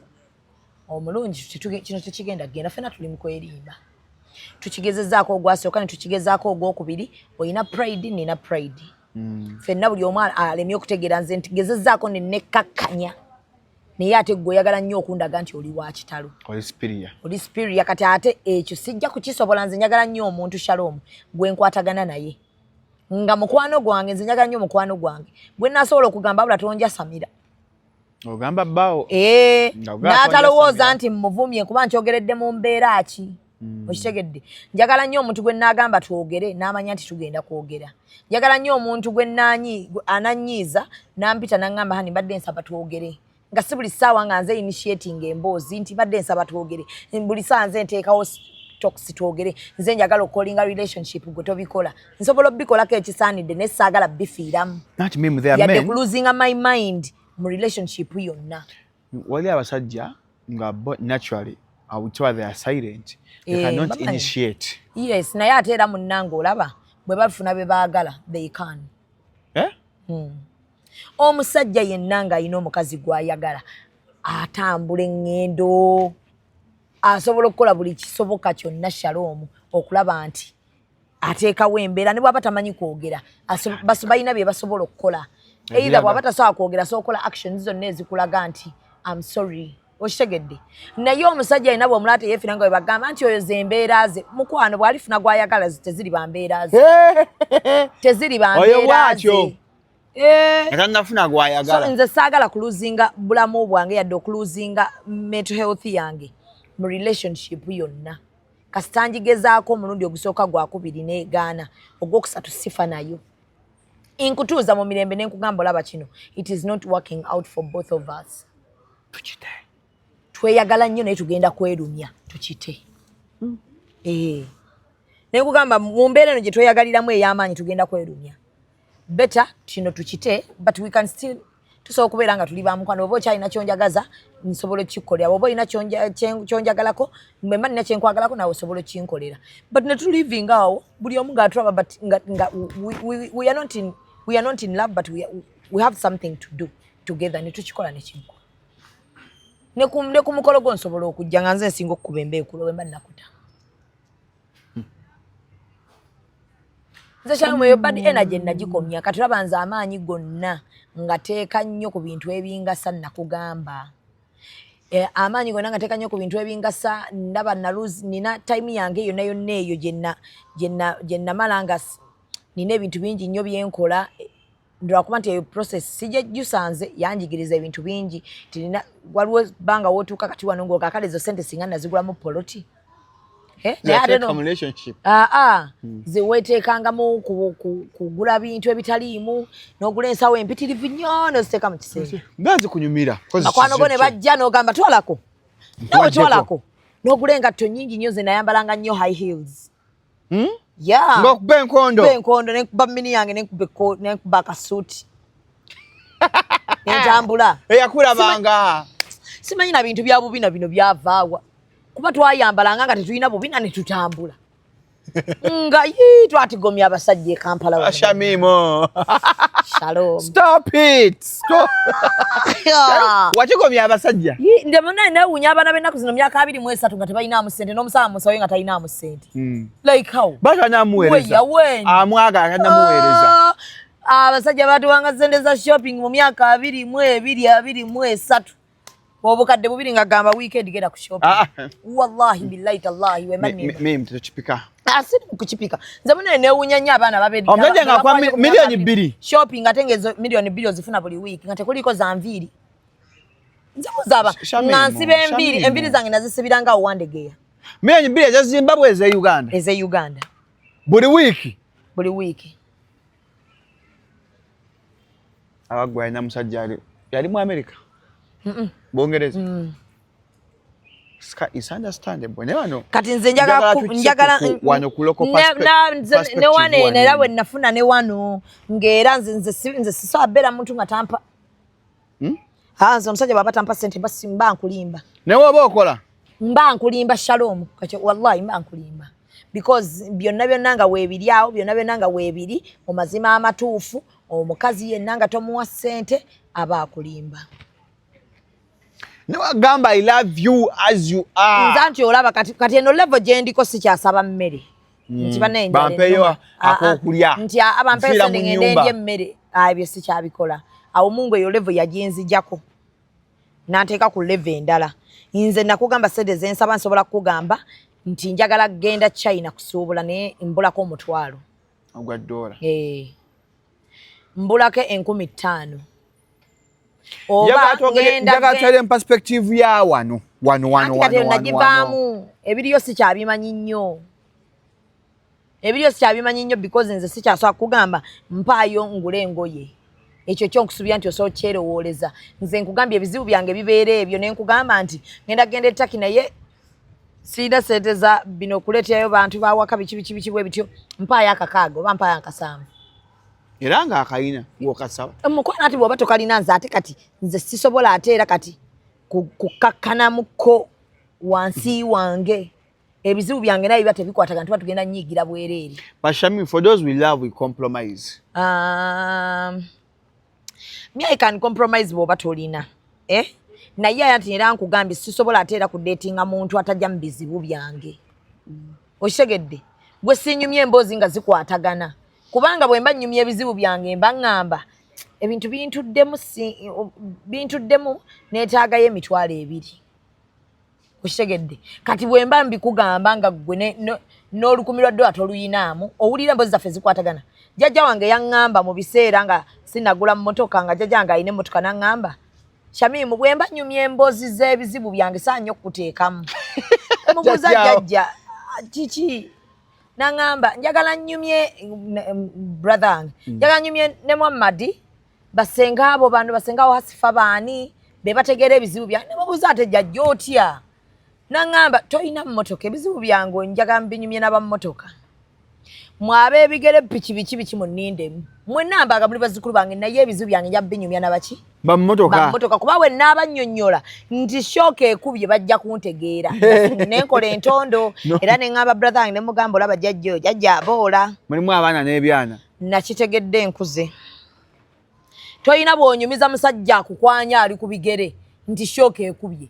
omulungi kino tekigenda kugenda, ffenna tuli mu kwerimba, tukigezezaako ogwasooka ne tukigezaako ogwokubiri, olina pride, nina pride. Ffenna buli omu alemye okutegeera. Nze nti gezezaako nenekkakkanya, naye ate gwe oyagala nnyo okundaga nti oli wa kitalo, oli superior. Kati ate ekyo sijja kukisobola. Nze njagala nnyo omuntu, Shalom, gwe nkwatagana naye nga mukwano gwange. Nze njagala nnyo mukwano gwange gwe nasobola okugamba abula tonjasamira. Ogamba bbaawo. Ee, n'atalowooza nti muvumye kuba nkyogeredde mu mbeera ki. Okitegedde? Njagala nnyo omuntu gwe naagamba twogere n'amanya nti tugenda kwogera. Njagala nnyo omuntu gwe ananyiiza nampita naŋŋamba, "Honey, mbadde nsaba twogere," nga si buli ssaawa nga nze initiating emboozi nti mbadde nsaba twogere, buli ssaawa nze nteekawo talks twogere. Nze njagala okukolinga relationship, gwe tobikola. Nsobola obikolako ekisaanidde naye saagala bifiiramu yadde kulosinga my mind mu relationship yonna. Wali abasajja nga bo naturally, I would tell they are silent. They cannot bamanyi. initiate. Yes, naye ate era munnange olaba bwe bafuna be baagala, they can. Eh? Omusajja yenna ng'alina omukazi gw'ayagala atambula eŋŋendo, asobola okukola buli kisoboka kyonna, Shalom, okulaba nti ateekawo embeera ne bw'aba tamanyi kwogera, balina bye basobola okukola. Either bw'aba tasobola kwogera, asobola okukola actions zonna ezikulaga nti am sorry. Okitegedde? Naye omusajja alina bw'omulaba teyeefira nga bwe bagamba nti oyo ze mbeera ze, mukwano, bw'alifuna gw'ayagala teziri ba mbeera ze, teziri ba Oyo mbeera bw'atyo. ze. Eh. Nga tannafuna So gw'ayagala. nze saagala kulosinga bulamu bwange yadde okulosinga mental health yange mu relationship yonna. Kasita ngigezaako omulundi ogusooka, gwakubiri negaana, ogwokusatu sifa nayo. Nkutuuza mu mirembe nenkugamba, olaba kino, it is not working out for both of us. Tukite. Tweyagala nnyo naye tugenda kwerumya, tukite. Eh. Nenkugamba mu mbeera eno gye tweyagaliramu ey'amaanyi tugenda kwerumya, better kino tukite, but we can still, tusobola okubeera nga tuli bamukwano. Oba okyalina kyonjagaza nsobola okukikukolera, oba olina kyonjagalako, mba nina kyenkwagalako nawe osobola okinkolera, but netulivinga awo buli omu ngaatulaba, but nga we are not in love, but we have something to do together, netukikola nekiggwa. Ne ku mukolo gwo nsobola okujja nga nze nsinga okukuba embeekulo wemba nakuta. Nze Shalom, eyo bad energy nagikomya. Kati olaba nze amaanyi gonna ngateeka nnyo ku bintu ebingasa. Nakugamba, amaanyi gonna ngateeka nnyo ku bintu ebingasa. Ndaba nalose nina time yange yonna yonna eyo gye namala nga nina ebintu bingi nnyo byenkola, lwakuba nti eyo process sijejjusa, nze yanjigiriza ebintu bingi nti nina waliwo bbanga wootuuka kati wano ng'okakale ezo sente singa nazigulamu poloti. Eh, naye ate Yateeka mu relationship. Aa, ze weeteekangamu kugula bintu ebitaliimu, n'ogula ensawo empitirivu nnyo n'oziteeka mu kisenge. Nga zikunyumira. Bakwano go ne bajja n'ogamba twalako nawe. Nkuwajjeko. Twalako n'ogula engatto nnyingi nnyo. Ze nayambalanga nnyo high heels. Yeah. Ng'okuba enkondo. Nkuba enkondo, nenkuba mini yange, nenkuba akasuuti nentambula. Eyakulabanga. Simanyi na bintu bya bubina bino byavaawa, kuba twayambalanga nga tetulina bubina ne tutambula nga yi twatigomya abasajja e Kampala wano. Shamimo. Shalom. Stop it. Stop. Wakigomya abasajja. Yi, nde munaye newuunya abaana b'ennaku zino, myaka 23 nga tebalinaamu ssente, n'omusaala musawe nga talinaamu ssente. Like how? Batanamuweereza. Weya, when? Amwagala tanamuweereza. Ah, abasajja batuwanga ssente za shopping mu myaka 22, 23, 2000 nga gamba weekend genda ku shopping. Ah. Wallahi billahi tallahi wemanimba. Mimi tetokipika. Asiri kukipika. Nze munene newuunya nnyo abaana babe Omusajja ng'akuwa 2 million. Shopping, ate ng'ezo 2 million ozifuna buli wiiki nga tekuliiko za nviiri. Nze muzaba Shamim, nga nsiba enviiri, Shamim. enviiri zange nazisibiranga awo Wandegeya. 2 million eza Zimbabwe, eze Uganda? Ez'e Uganda. Buli wiiki? Buli wiiki. Abagwa alina musajja ali yali mu America. Bungereza. It's understandable. Naye wano Kati nze njagala njagala wano ku local perspective ne wano eno era wano. bwe nafuna ne wano ng'era nze sisobola beera muntu nga tampa. Ah, nze omusajja bw'aba tampa ssente mba mba nkulimba. Naye oba okola. Mba nkulimba, Shalom. Kati wallahi mba nkulimba, because byonna byonna nga weebiri awo, byonna byonna nga weebiri mu mazima amatuufu, omukazi yenna nga tomuwa ssente aba akulimba. Newagamba I love you as you are. Nze anti olaba kati eno level gye ndiko sikyasaba mmere nti bannaye enjala Bampeeyo ennuma. Ah, ah. ak'okulya. Nti bampeeyo Nfiira sente mu ngende nnyumba. ndye emmere. Ah, ebyo sikyabikola. Awo Mungu eyo level yaginzijako n'anteeka ku level endala. Nze nakugamba sente zensaba, nsobola kukugamba nti njagala kugenda China kusuubula naye mbulako 10,000. Ogwa dola. Eh. Mbulako 5,000 oba ngenda Njagala twale mu perspective ya wano. Wano wano Anti kati wano wano. Wano. nagivaamu, ebiriyo sikyabimanyi nnyo, ebiriyo sikyabimanyi nnyo, because nze sikyasobola kugamba mpaayo ngule engoye. Ekyo kyo nkusubira nti osobola okyerowooleza. Nze nkugambye ebizibu byange bibeera ebyo, ne nkugamba nti ngenda genda e Turkey naye sirina sente za bino okuleeterayo bantu bawaka biki biki biki bwe bityo, mpaayo 6 oba mpaayo 7. Era ng'akayina ng'okasaba. Mukwano, ati bw'oba tokalina, nze ate kati nze sisobola ate era kati kukakkanamuko wansi wange. Ebizibu byange naye biba tebikwatagana, tuba tugenda nyiigira bwereere. But Shami, for those we love, we compromise. Me I can compromise bw'oba tolina, eh? Naye ate nti era nkugambye sisobola ate era kudeetinga muntu atajja mu bizibu byange. Okitegedde? Gwe sinyumya emboozi nga zikwatagana, kubanga bwe mba nnyumya ebizibu byange mba ŋŋamba ebintu bintuddemu, bintuddemu, neetaagayo 20,000. Okitegedde? Kati bwe mba mbikugamba nga ggwe n'olukumi lwa dola toluyinaamu, owulira emboozi zaffe zikwatagana? Jjajja wange yaŋŋamba mu biseera nga sinagula mmotoka, nga jjajja wange alina emmotoka, naŋŋamba, Shamimu, bwe mba nnyumya emboozi z'ebizibu byange saa nnyo okukuteekamu. Mubuuza Jjajjaawo. jjajja Kiki? Naŋŋamba njagala nnyumye brother wange, njagala nnyumye ne Muhammadi, basenga abo bano, basenga awo Hasifa baani be bategeera ebizibu byange. Nemubuuza, ate jjajja otya? Naŋŋamba tolina mmotoka, ebizibu byange njagala mbinyumye n'abammotoka mwabe ebigere, piki, biki biki, munnindemu mwenna mbaga muli bazzukulu bange, naye ebizibu byange nja binyumya nabaki? Bammotoka. Bammotoka, kuba we naabannyonnyola nti shock ekubye bajja kuntegeera. Nenkola entondo era neŋŋamba brother wange, nemugamba olaba jjajja oyo, jjajja aboola. Mulimu abaana n'ebyana. Nakitegedde enkuze, tolina bw'onyumiza musajja akukwanya ali ku bigere nti shock ekubye.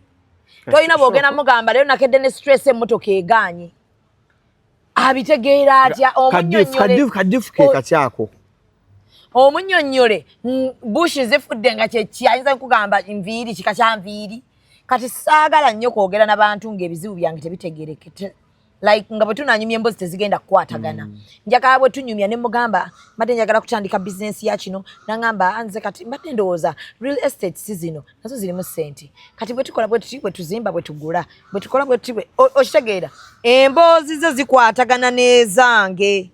Tolina bw'ogenda mugamba leero nakedde ne stress, emmotoka egaanye, abitegeera atya? Omunnyonnyole. Kadifu ke kakyako. Omunnyonnyole bushi zifudde nga kyeki, ayinza nkugamba nviiri, kika kya nviiri. Kati saagala nnyo kwogera n'abantu ng'ebizibu byange tebitegeereke. Like nga bwe tunanyumya emboozi tezigenda kukwatagana. Njagala bwe tunyumya ne mugamba mbadde njagala kutandika bizinensi ya kino, naŋŋamba, "Ah, nze kati mbadde ndowooza real estate si zino nazo zirimu ssente, kati bwe tukola bwe tuti, bwe tuzimba, bwe tugula, bwe tukola bwe tuti," okitegeera, emboozi ze zikwatagana n'ezange.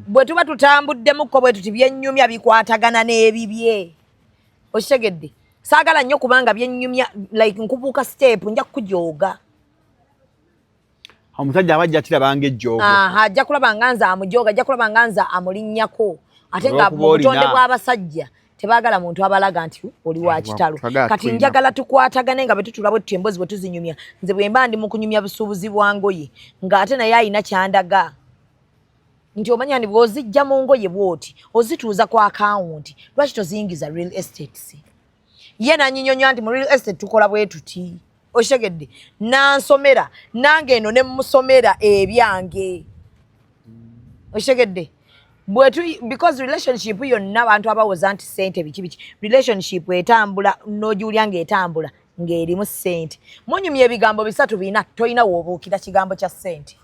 Bwe tuba tutambuddemuko bwe tuti, byennyumya bikwatagana n'ebibye, okitegedde? Saagala nnyo kubanga byennyumya like nkubuuka step, nja kukujooga. Omusajja aba ajja kirabanga ejjoogo. Aha, ajja kulaba nga nze amujooga, ajja kulaba nga nze amulinnyako, ate nga Olw'okuba mu butonde olina. bw'abasajja tebaagala muntu abalaga nti oli wa kitalo. Twagala Kati tulina. njagala tukwatagane nga bwe tutula bwe tutyo, emboozi bwe tuzinyumya, nze bwe mba ndi mu kunyumya busuubuzi bwa ngoye, ng'ate naye alina kyandaga nti omanya nti bw'ozijja mu ngoye bw'oti ozituuza ku akawunti, lwaki toziyingiza real estates? Ye nanyinyonyola nti mu real estate tukola bwe tuti, okitegedde? Nansomera nange eno ne musomera ebyange, okitegedde? Bwetu because relationship yonna abantu abawoza nti sente biki biki, relationship etambula n'ogiwulya ng'etambula ng'erimu sente. Munyumya ebigambo bisatu bina, tolina w'obuukira kigambo kya sente.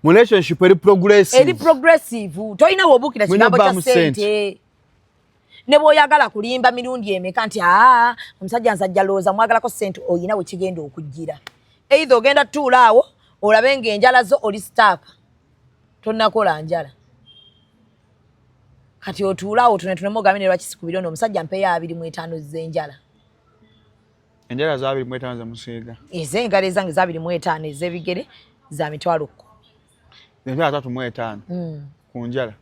Mu relationship eri progressive. Eri progressive, tolina w'obuukira Mulina kigambo kya obbaamu sente. sente, ne bw'oyagala kulimba mirundi emeka nti aa omusajja nsajja lowooza mwagalako sente, oyina we kigenda okujjira. Either ogenda tutuula awo olabe ng'enjala zo oli stuck, tonnakola njala, kati otuule awo tunetunemu ogambe ne lwaki sikubira ono omusajja mpeyo 25 z'enjala. Enjala za 25 zemusiiga? Ez'engalo ezange za 25, ez'ebigere za 10,000. 350 ku njala?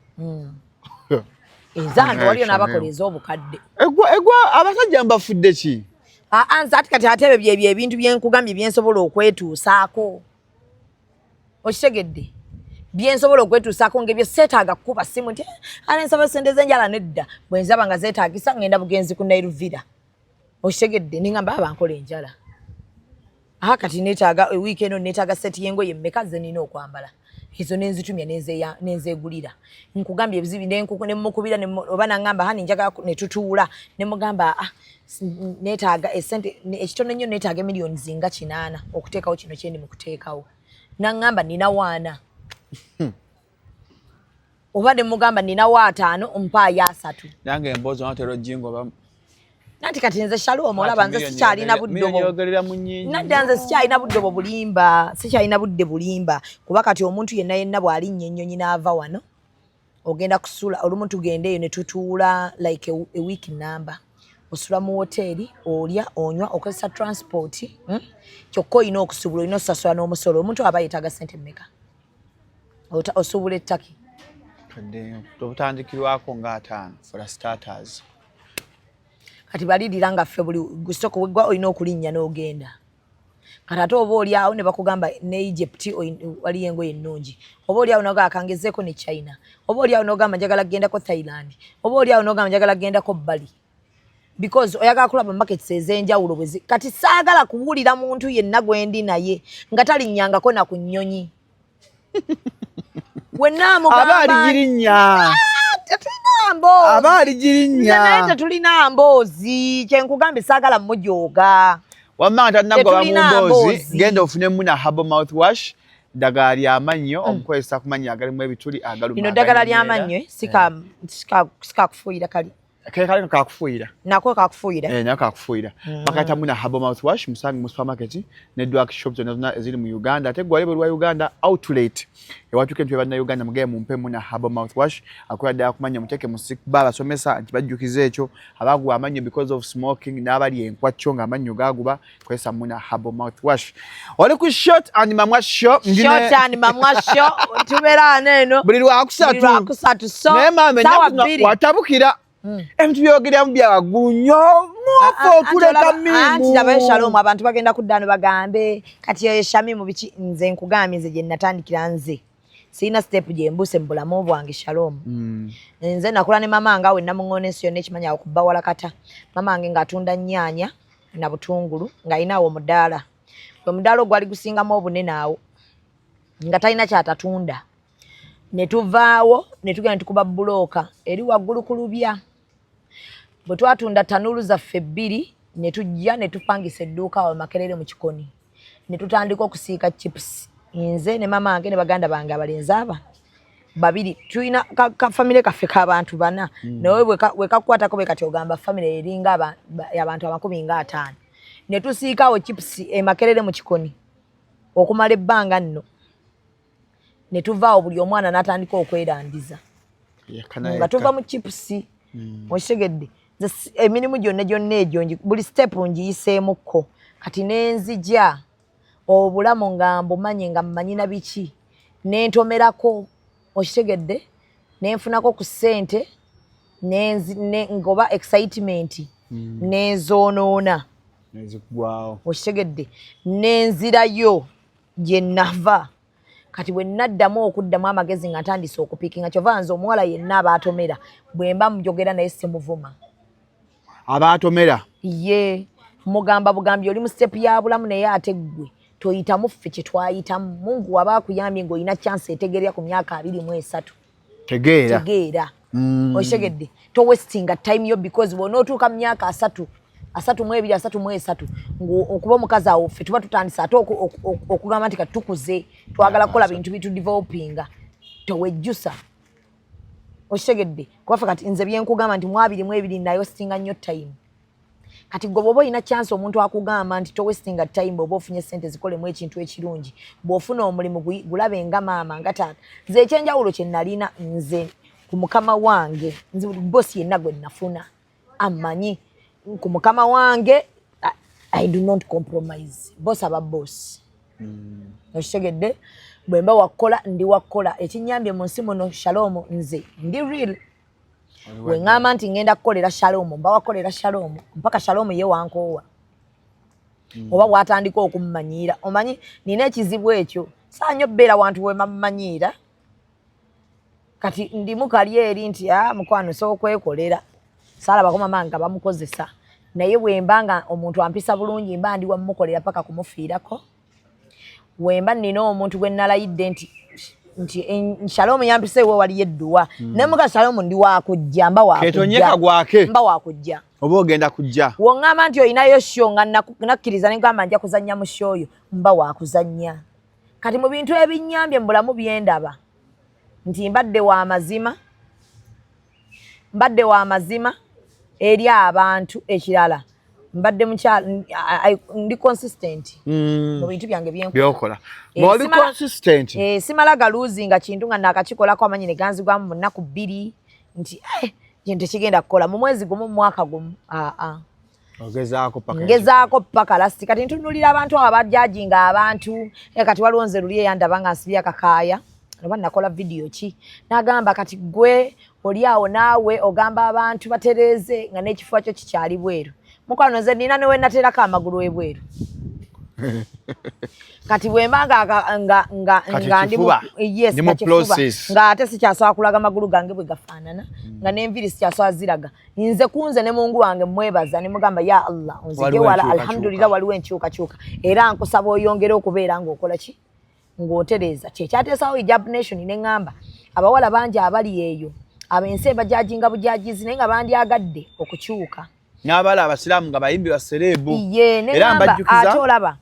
Ezange waliyo n'abakola ez'obukadde. Egwa egwa abasajja mbafudde ki? Aa, nze ati kati ate ebyo byebyo ebintu byenkugambye byensobola okwetuusaako, okitegedde? Byensobola okwetuusaako ngaebyo seetaaga kukuba simu nti, "Eh, ale nsaba sente z'enjala." Nedda, bwe nzaba nga zeetaagisa ngenda bugenzi ku Nairuvira, okitegedde? Nengamba aba nkola enjala, aha kati neetaaga ewiiki eno neetaaga seti y'engoye mmeka ze nina okwambala, ezo nenzitumya nenzeegulira. Nkugambye ebizibu nemukubira oba naŋŋamba hani njagala ne tutuula ne mugamba, ah, neetaaga esente ekitono ennyo, neetaaga emiliyoni zinga 8 okuteekawo kino kyendi mu kuteekawo. Naŋŋamba nina waana, oba ne mugamba ninawo 50, mpaayo 30. Nange emboozi onatera ojingo. Nanti kati nze Shalom olaba nze sikyalina budde obwo. Yogerera mu nnyingi. Nadda nze sikyalina budde obwo bulimba, sikyalina budde bulimba, kuba kati omuntu yenna yenna bw'alinnya ennyonyi n'ava wano ogenda kusula, olumu tugenda eyo ne tutuula like a week number, osula mu woteeri, olya, onywa, okozesa transport, Kyokka olina okusubula, olina osasula n'omusolo. Omuntu aba yeetaaga ssente mmeka? Osuubula ettaki. Kadde obutandikirwako nga 50 for starters. Kati balirira nga ffe buli gusoko wegwa olina okulinnya n'ogenda. Kati ate oba oli awo ne bakugamba ne Egypt waliyo engoye ennungi, oba oli awo nogamba kangezeeko ne China, oba oli awo nogamba njagala kugendako Thailand, oba oli awo nogamba njagala kugendako Bali, because oyagala kulaba markets ez'enjawulo bwe kati saagala kuwulira muntu yenna gwendi naye nga talinnyangako na ku nnyonyi. Wenna Aba aligirinnya. Tetulina mboozi. Aba aligirinnya. Naye tetulina mboozi, kyenkugambye saagala mujooga. Wamma nga tannagwa mu Tetulina mboozi, mboozi. genda ofunemu na herbal mouthwash, ddagala ly'amannyo omukozesa ku mannyo agalimu ebituli, agaluma, Lino ddagala aganyenyera. ly'amannyo, eh, sika kufuuyira kali. Kale kakufuuyira. Nako kakufuuyira. Eh, nako kakufuuyira. Bakayita Muna Herbal Mouthwash, musange mu supermarket ne drug shop zonna zonna eziri mu Uganda. Ate gwali bwe lwa Uganda outlet. Ewatuuka entebe banna Uganda mugeye mumpe Muna Herbal Mouthwash. Akola ddala kumanya muteeke mu sick bar abasomesa nti bajjukiza ekyo. Abaguba amannyo because of smoking n'abali enkwacco ng'amannyo gaaguba kozesa Muna Herbal Mouthwash. Oli ku Short and Mamwa Show. Short and Mamwa Show tubeera wano eno buli Lwakusatu. Buli Lwakusatu, so naye maama ssaawa ennaku zino 2. watabukira ebintu byogeramu bya waggulu nnyo muofa otuleka. Anti labayo miimu Shalom, abantu bagenda kudda no bagambe kati oyo Shamimu biki. Nze nkugambye, nze gye natandikira, nze sirina step gye mbuse mu bulamu bwange, Shalom. Nze nakula ne mama nga we namuŋŋoona ensi yonna ekimanya awo kubba walakata. Mama wange ng'atunda nnyaanya na butungulu, ng'alina awo omudaala, gwe mudaala ogwali gusingamu obunene awo, nga talina kyatatunda. Ne tuvaawo ne tugenda ne tukuba bulooka eri waggulu ku lubya. Bwe twatunda tanuulu zaffe 2, ne tujja ne tupangisa edduuka awo Makerere mu Kikoni, ne tutandika okusiika chips, nze ne mama wange ne baganda bange abalenzi aba babiri. Tulina ka famire kaffe k'abantu bana, naye bwe kakukwatako bwe kati ogamba famire eringa abantu 150. Ne tusiika awo chips e Makerere mu Kikoni okumala ebbanga nno, ne tuvaawo buli omwana n'atandika okwerandiza nga tuva mu chips. Okitegedde? Nze emirimu gyonna gyonna egyo buli step ngiyiseemukko. Kati nenzija obulamu nga mbumanyi, nga mmanyi na biki, nentomerako. Okitegedde? Nenfunako ku ssente, ngoba excitement nenzoonoona. Nezigwawo. Okitegedde? Nenzirayo gye nava. Kati bwe naddamu okuddamu amagezi nga ntandise okupikinga, kyova nze omuwala yenna abaatomera bwe mba mujogera naye simuvuma. Abaatomera? Ye mugamba bugambi, oli mu step ya bulamu, naye ate ggwe toyitamu ffe kye twayitamu. Mungu waba akuyambye ng'olina chance etegerera ku myaka 23, tegeera. Tegeera. Okitegedde? Towastinga time yo, because bw'onootuuka mu myaka 30, 32, 33, okuba omukazi, awo ffe tuba tutandise ate okugamba nti kati tukuze, twagala kukola bintu bitudevelopinga. Tewejjusa. Okitegedde? Kuba ffe kati nze byenkugamba nti mu 22 nawastinga nnyo time. Kati gwe bw'oba olina chance, omuntu akugamba nti towastinga time, bw'oba ofunye sente zikolemu ekintu ekirungi, bw'ofuna omulimu gulabe nga maama nga taata. Nze ekyenjawulo kye nalina, nze ku mukama wange, nze buli bosi yenna gwe nafuna amanyi ku mukama wange I do not compromise. Boss aba boss. Okitegedde? Bwe mba wakukola, ndi wakukola. Ekinyambye mu nsi muno, Shalom, nze ndi real. We ŋŋamba nti ŋŋenda kukolera Shalom, mba wakukolera Shalom mpaka Shalom ye wankoowa oba bw'atandika okummanyiira. Omanyi nina ekizibu ekyo, saa nnyo bbeera wantu we mammanyiira. Kati ndimu kali eri nti a mukwano sobola okwekolera, saalabako mama nga bamukozesa, naye bwe mba nga omuntu ampisa bulungi, mba ndi wamukolera paka kumufiirako. Wemba nina omuntu gwe nalayidde nti Shalom yampisa ewe waliyo edduwa, naye muga Shalom ndi wakujja, mba Ketonye wakujja. Kagwake. Mba wakujja. Oba ogenda kujja. Woŋŋamba nti olinayo show, nga nakkiriza negamba nja kuzannya mu show yo, mba wakuzannya. Kati mu bintu ebinnyambye mu bulamu byendaba nti mbadde wa mazima, mbadde wa mazima eri abantu. Ekirala, mbadde mukyala ndi consistent mu bintu byange byenkola. Byokola. Ng'oli consistent. Eh, simala galuzinga kintu nga nakakikolako amanyi ne ganzigwamu mu nnaku 2 nti kintu tekigenda kukola mu mwezi gumu, mu mwaka gumu, aa. Ogezaako paka. Ngezaako paka last. Kati ntunulira abantu abo abajajinga abantu. Kati waliwo nze luli eyandaba nga nsibye akakaaya oba nakola vidiyo ki, n'agamba kati gwe oli awo naawe ogamba abantu batereeze nga n'ekifuba kyo kikyali bweru. Mukwano, nze nina newe nateerako amagulu ebweru. Kati bwemba nga Kati nga ndi mu kifuba. Yes, Ndi mu nga kifuba. process. Nga ate sikyasobola kulaga magulu gange bwe gafaanana, nga n'enviiri sikyasobola ziraga. Nze kunze ne Mungu wange mwebaza ne mugamba, ya Allah, onzige Waliwo wala. enkyukakyuka. Alhamdulillah, waliwo enkyukakyuka, era nkusaba oyongere okubeera ng'okola ki, ng'otereeza. Kyekyateesawo Hijab Nation. Ne ŋŋamba abawala bangi abali eyo, abensi ebajajinga bujajizi, naye nga bandyagadde okukyuka. N'abala abasiraamu nga bayimbi ba celeb. Ye, ne Era ŋŋamba mbajjukiza ate olaba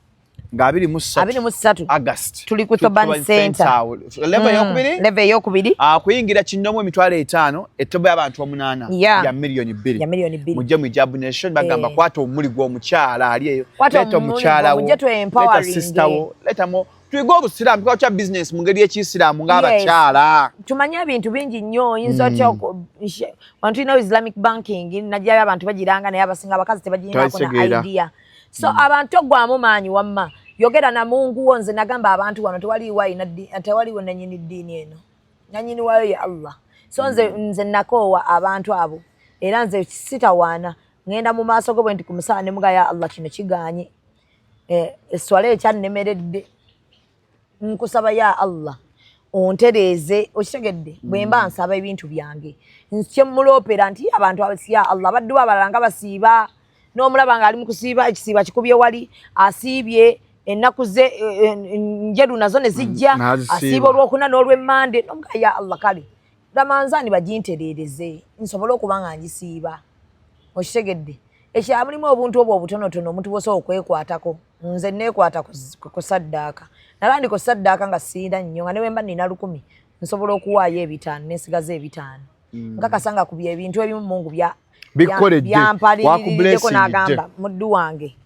Nga 23. 23. August. Tuli ku Thoban Center. Level eyokubiri. Level eyokubiri. Kuyingira kinnomu 50,000, ettobo y'abantu 8 ya 2 million. Ya 2 million. Mujje mu Hijab Nation, bagamba kwata omumuli gw'omukyala ali eyo. Kwata Leeta omumuli omukyala wo. gwo, mujje twe Leeta empowering. sister wo. Leeta mo tuyige obusiraamu, tukola kya business mu ngeri y'ekiyisiraamu ng'abakyala. Tumanye ebintu bingi nnyo. Oyinza otya wano tulinawo Islamic banking, najjayo abantu bagiranga, naye abasinga abakazi tebagirinako na Tebakitegeera. idea. So abantu toggwamu maanyi, wamma yogera na Mungu wo. Nze nagamba abantu wano tewaliwo alina tewaliwo nanyini ddiini eno, nanyini waayo ye Allah. So nze nakoowa abantu abo, era nze sitawaana, ŋŋenda mu maaso go bwe nti ku musaala ne muga, ya Allah, kino kiganye. Eswala ekyannemeredde, nkusaba ya Allah ontereeze. Okitegedde? Bwe mba nsaba ebintu byange kyemuloopera nti abantu ya Allah, abaddu abalala nga basiiba, n'omulaba ng'ali mu kusiiba, ekisiiba kikubye wali, asiibye ennaku ze njeru nazo ne zijja. N'azisiiba. Asiiba olwokuna n'olwemmande, nomuga ya Allah, kale Ramanzaani bagintereereze nsobole okuba nga ngisiiba. Okitegedde? Ekya mulimu obuntu obwo obutonotono omuntu bwosobola okwekwatako. Nze neekwata ku saddaaka, nalandika osaddaaka nga siina nnyo, nga ne bwe mba nina 1000 nsobola okuwaayo 500 nensigaza 500. Nkakasa nga ku byebintu ebimu Mungu Bikukoledde. byampaliriddeko Wakublessingidde. n'agamba muddu wange.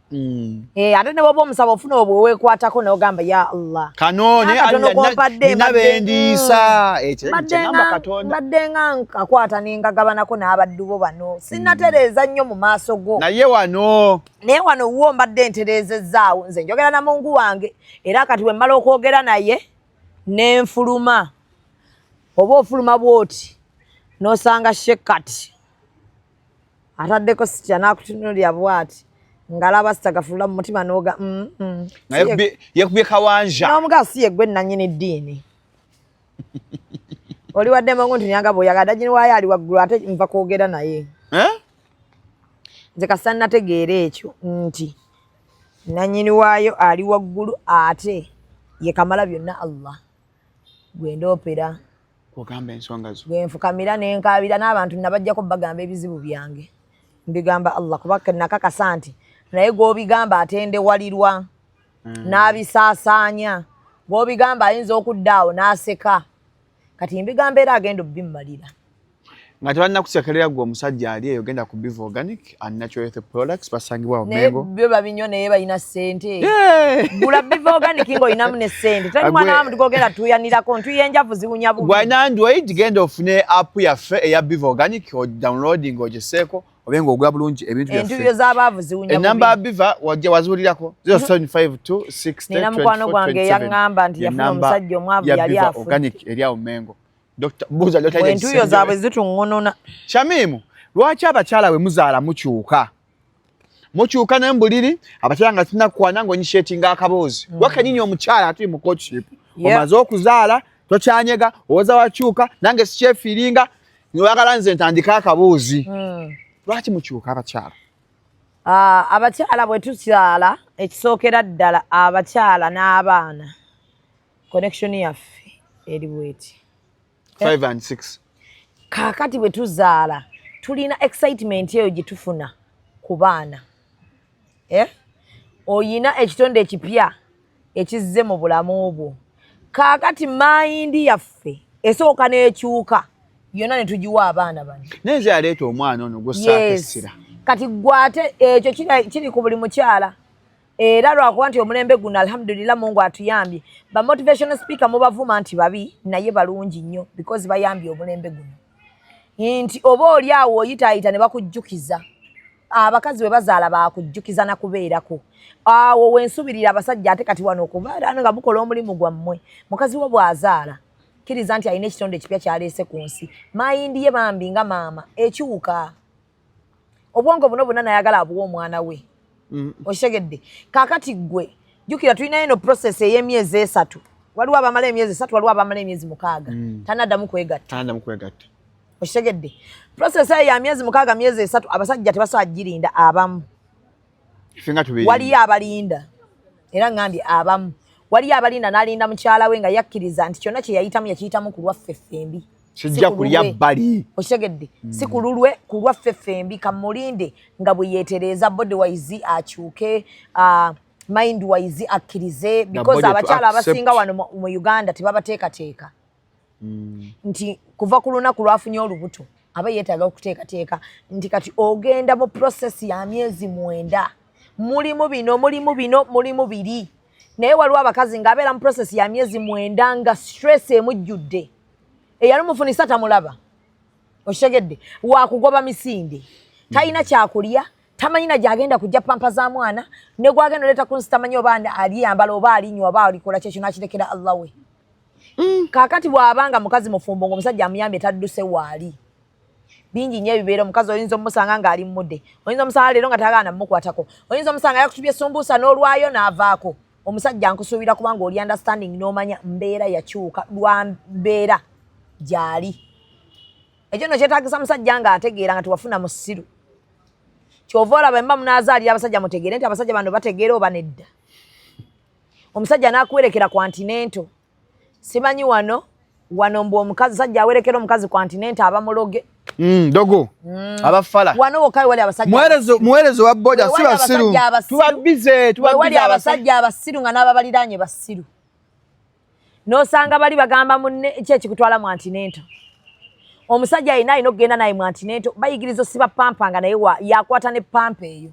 Ate ne bwoba omusaba ofuna obwo weekwatako n'ogamba ya Allah, Kano naye Akatono Allah, kompadde, nina bendiisa. Ekyo mbadde kyengamba Katonda. Mbadde nga nkakwata nengagabanako n'abaddu bo bano, sinnatereeza nnyo mu maaso go. Naye wano Naye wano wo mbadde ntereezezzaawo. Nze njogera na Mungu wange, era kati bwe mmala okwogera naye nenfuluma, oba ofuluma bwoti n'osanga shekati ataddeko sitya n'akutunulira bwati ng'alaba sitagafulula mu mutima n'oga Nga yekubye kawanja. N'omuga si yeggwe nannyini ddiini, oli wadde mungu nti nyanga bw'oyagala dagini waayo ali waggulu, ate nva kwogera naye. Eh? Nze kasita nategeera ekyo nti nannyini waayo ali waggulu, ate ye kamala byonna Allah, gwe ndoopera. Ogamba ensonga zo. Gwe nfukamira nenkaabira n'abantu nabajjako bagamba ebizibu byange, mbigamba Allah, kuba nakakasa nti naye gw'obigamba atendewalirwa n'abisaasaanya, gw'obigamba ayinza okudda awo n'aseka. Kati mbigamba era agenda obbimmalira. Nga tebannakusekerera gwe omusajja ali eyo, genda ku Biva Organic and Natural Health Products, basangibwa awo Naye Mengo. byo babinyo, naye balina ssente. Yeah. Gula Biva Organic ng'olinamu ne ssente, tali mwana wa muntu gogenda tuyanirako ntuye enjavu ziwunya bubi. Gwalina Android, genda ofune app yaffe eya Biva Organic, odownloading ogiseeko, obe ng'ogula bulungi ebintu Entuyo byaffe. z'abaavu ziwunya Enamba ya bubi. Biva wajja waziwulirako, 0752 60 Nina mukwano gwange eyaŋŋamba nti yafuna omusajja omwavu, ya yali Biva afudde. Organic eri awo Mengo. Dr. Buuza Dr. Bwe entuyo zaabwe zituŋŋununa. Shamimu, lwaki abakyala bwe muzaala mukyuka? Mukyuka ne mbuliri, abakyala nga tunakwana ng'onyishetinga akaboozi. Wakenyini omukyala atuli mu courtship. Omaze okuzaala, tokyanyega, owoza wakyuka, nange sikyefiiringa, oyagala nze ntandike akaboozi. Lwaki mukyuka abakyala? Ah, abakyala bwe tukyala, ekisookera ddala abakyala n'abaana, connection yaffe eri bweti. 5 and 6. Kaakati bwe tuzaala tulina excitement eyo gye tufuna ku baana, eh? Oyina ekitonde ekipya ekizze mu bulamu bwo. Kaakati mind yaffe esooka n'ekyuka yonna ne tugiwa abaana bano. Naye nze yaleeta omwana ono gwossaako essira. Kati gwe ate ekyo kiri ku buli mukyala, era lwakuba nti omulembe guno, alhamdulillah, Mungu atuyambye. Ba motivational speaker mubavuma nti babi, naye balungi nnyo because bayambye omulembe guno nti oba oli awo oyitaayita ne bakujjukiza. Abakazi bwe bazaala bakujjukiza nakubeerako awo wensubirira abasajja. Ate kati wano okubeera nga mukola omulimu gwammwe, mukazi wo bw'azaala, kkiriza nti alina ekitonde ekipya kyaleese ku nsi. Mind ye bambi nga maama ekyuka, obwongo buno bwonna nayagala abuwa omwana we. Okitegedde? Kaakati ggwe jjukira tulinayo eno process ey'emyezi 3. Waliwo abamala emyezi 3, waliwo abamala emyezi 6, tanaddamu kwegatta. Tanaddamu kwegatta. Okitegedde? Process eyo ya myezi 6, myezi 3, abasajja tebasobola girinda abamu. Ffe nga tubirinda. Waliyo abalinda, era ngambye abamu waliyo abalinda, n'alinda mukyala we nga yakkiriza nti kyonna kye yayitamu yakiyitamu ku lwaffe ffembi. Kijja Si ku kulya lulwe. bbali. Okitegedde? Si ku lulwe, ku lwaffe ffembi, kamulinde nga bwe yeetereeza body wise akyuke, Mind wise akkirize, because abakyala abasinga wano mu Uganda tebabateekateeka nti kuva ku lunaku lwafunye olubuto aba yeetaaga okuteekateeka nti kati ogenda mu process ya myezi 9, mulimu bino, mulimu bino, mulimu biri. Naye waliwo abakazi ng'abeera mu process ya myezi 9 nga stress emujjudde, eyali mufunisa tamulaba, okitegedde, wakugoba misinde, talina kyakulya, tamanyi na gyagenda kujja pampa za mwana, ne gwagenda oleeta ku nsi tamanyi oba aliyambala oba alinywa oba alikola kyekyo, nakirekera Allah we. Kaakati bw'abanga mukazi mufumbo ng'omusajja amuyambye tadduse waali, bingi nnyo ebibeera. Omukazi oyinza omusanga ng'ali mudde, oyinza omusanga leero nga tagaana mumukwatako, oyinza omusanga yakutubye sumbuusa n'olwayo n'avaako. Omusajja nkusuubira kubanga oli understanding n'omanya mbeera yakyuka lwa mbeera gy'ali. Ekyo nno kyetaagisa musajja ng'ategeera nga tewafuna musiru. Kyova olaba emba munaazaalira abasajja, mutegeere nti abasajja bano bategeera oba nedda. Omusajja n'akuwerekera ku antenatal, simanyi wano wano mbu omukazi sajja awerekera omukazi ku antenatal aba muloge. Dogo abafala. Wano wokka wali abasajja. Muweereza wa boda si basiru, tuba bize tuba wali abasajja abasiru nga n'ababaliraanye basiru, n'osanga bali bagamba munne ki ekikutwala mu antenatal. Omusajja alina okugenda naye mu antenatal, bayigiriza osiba pampa nga naye yakwata ne pampa eyo,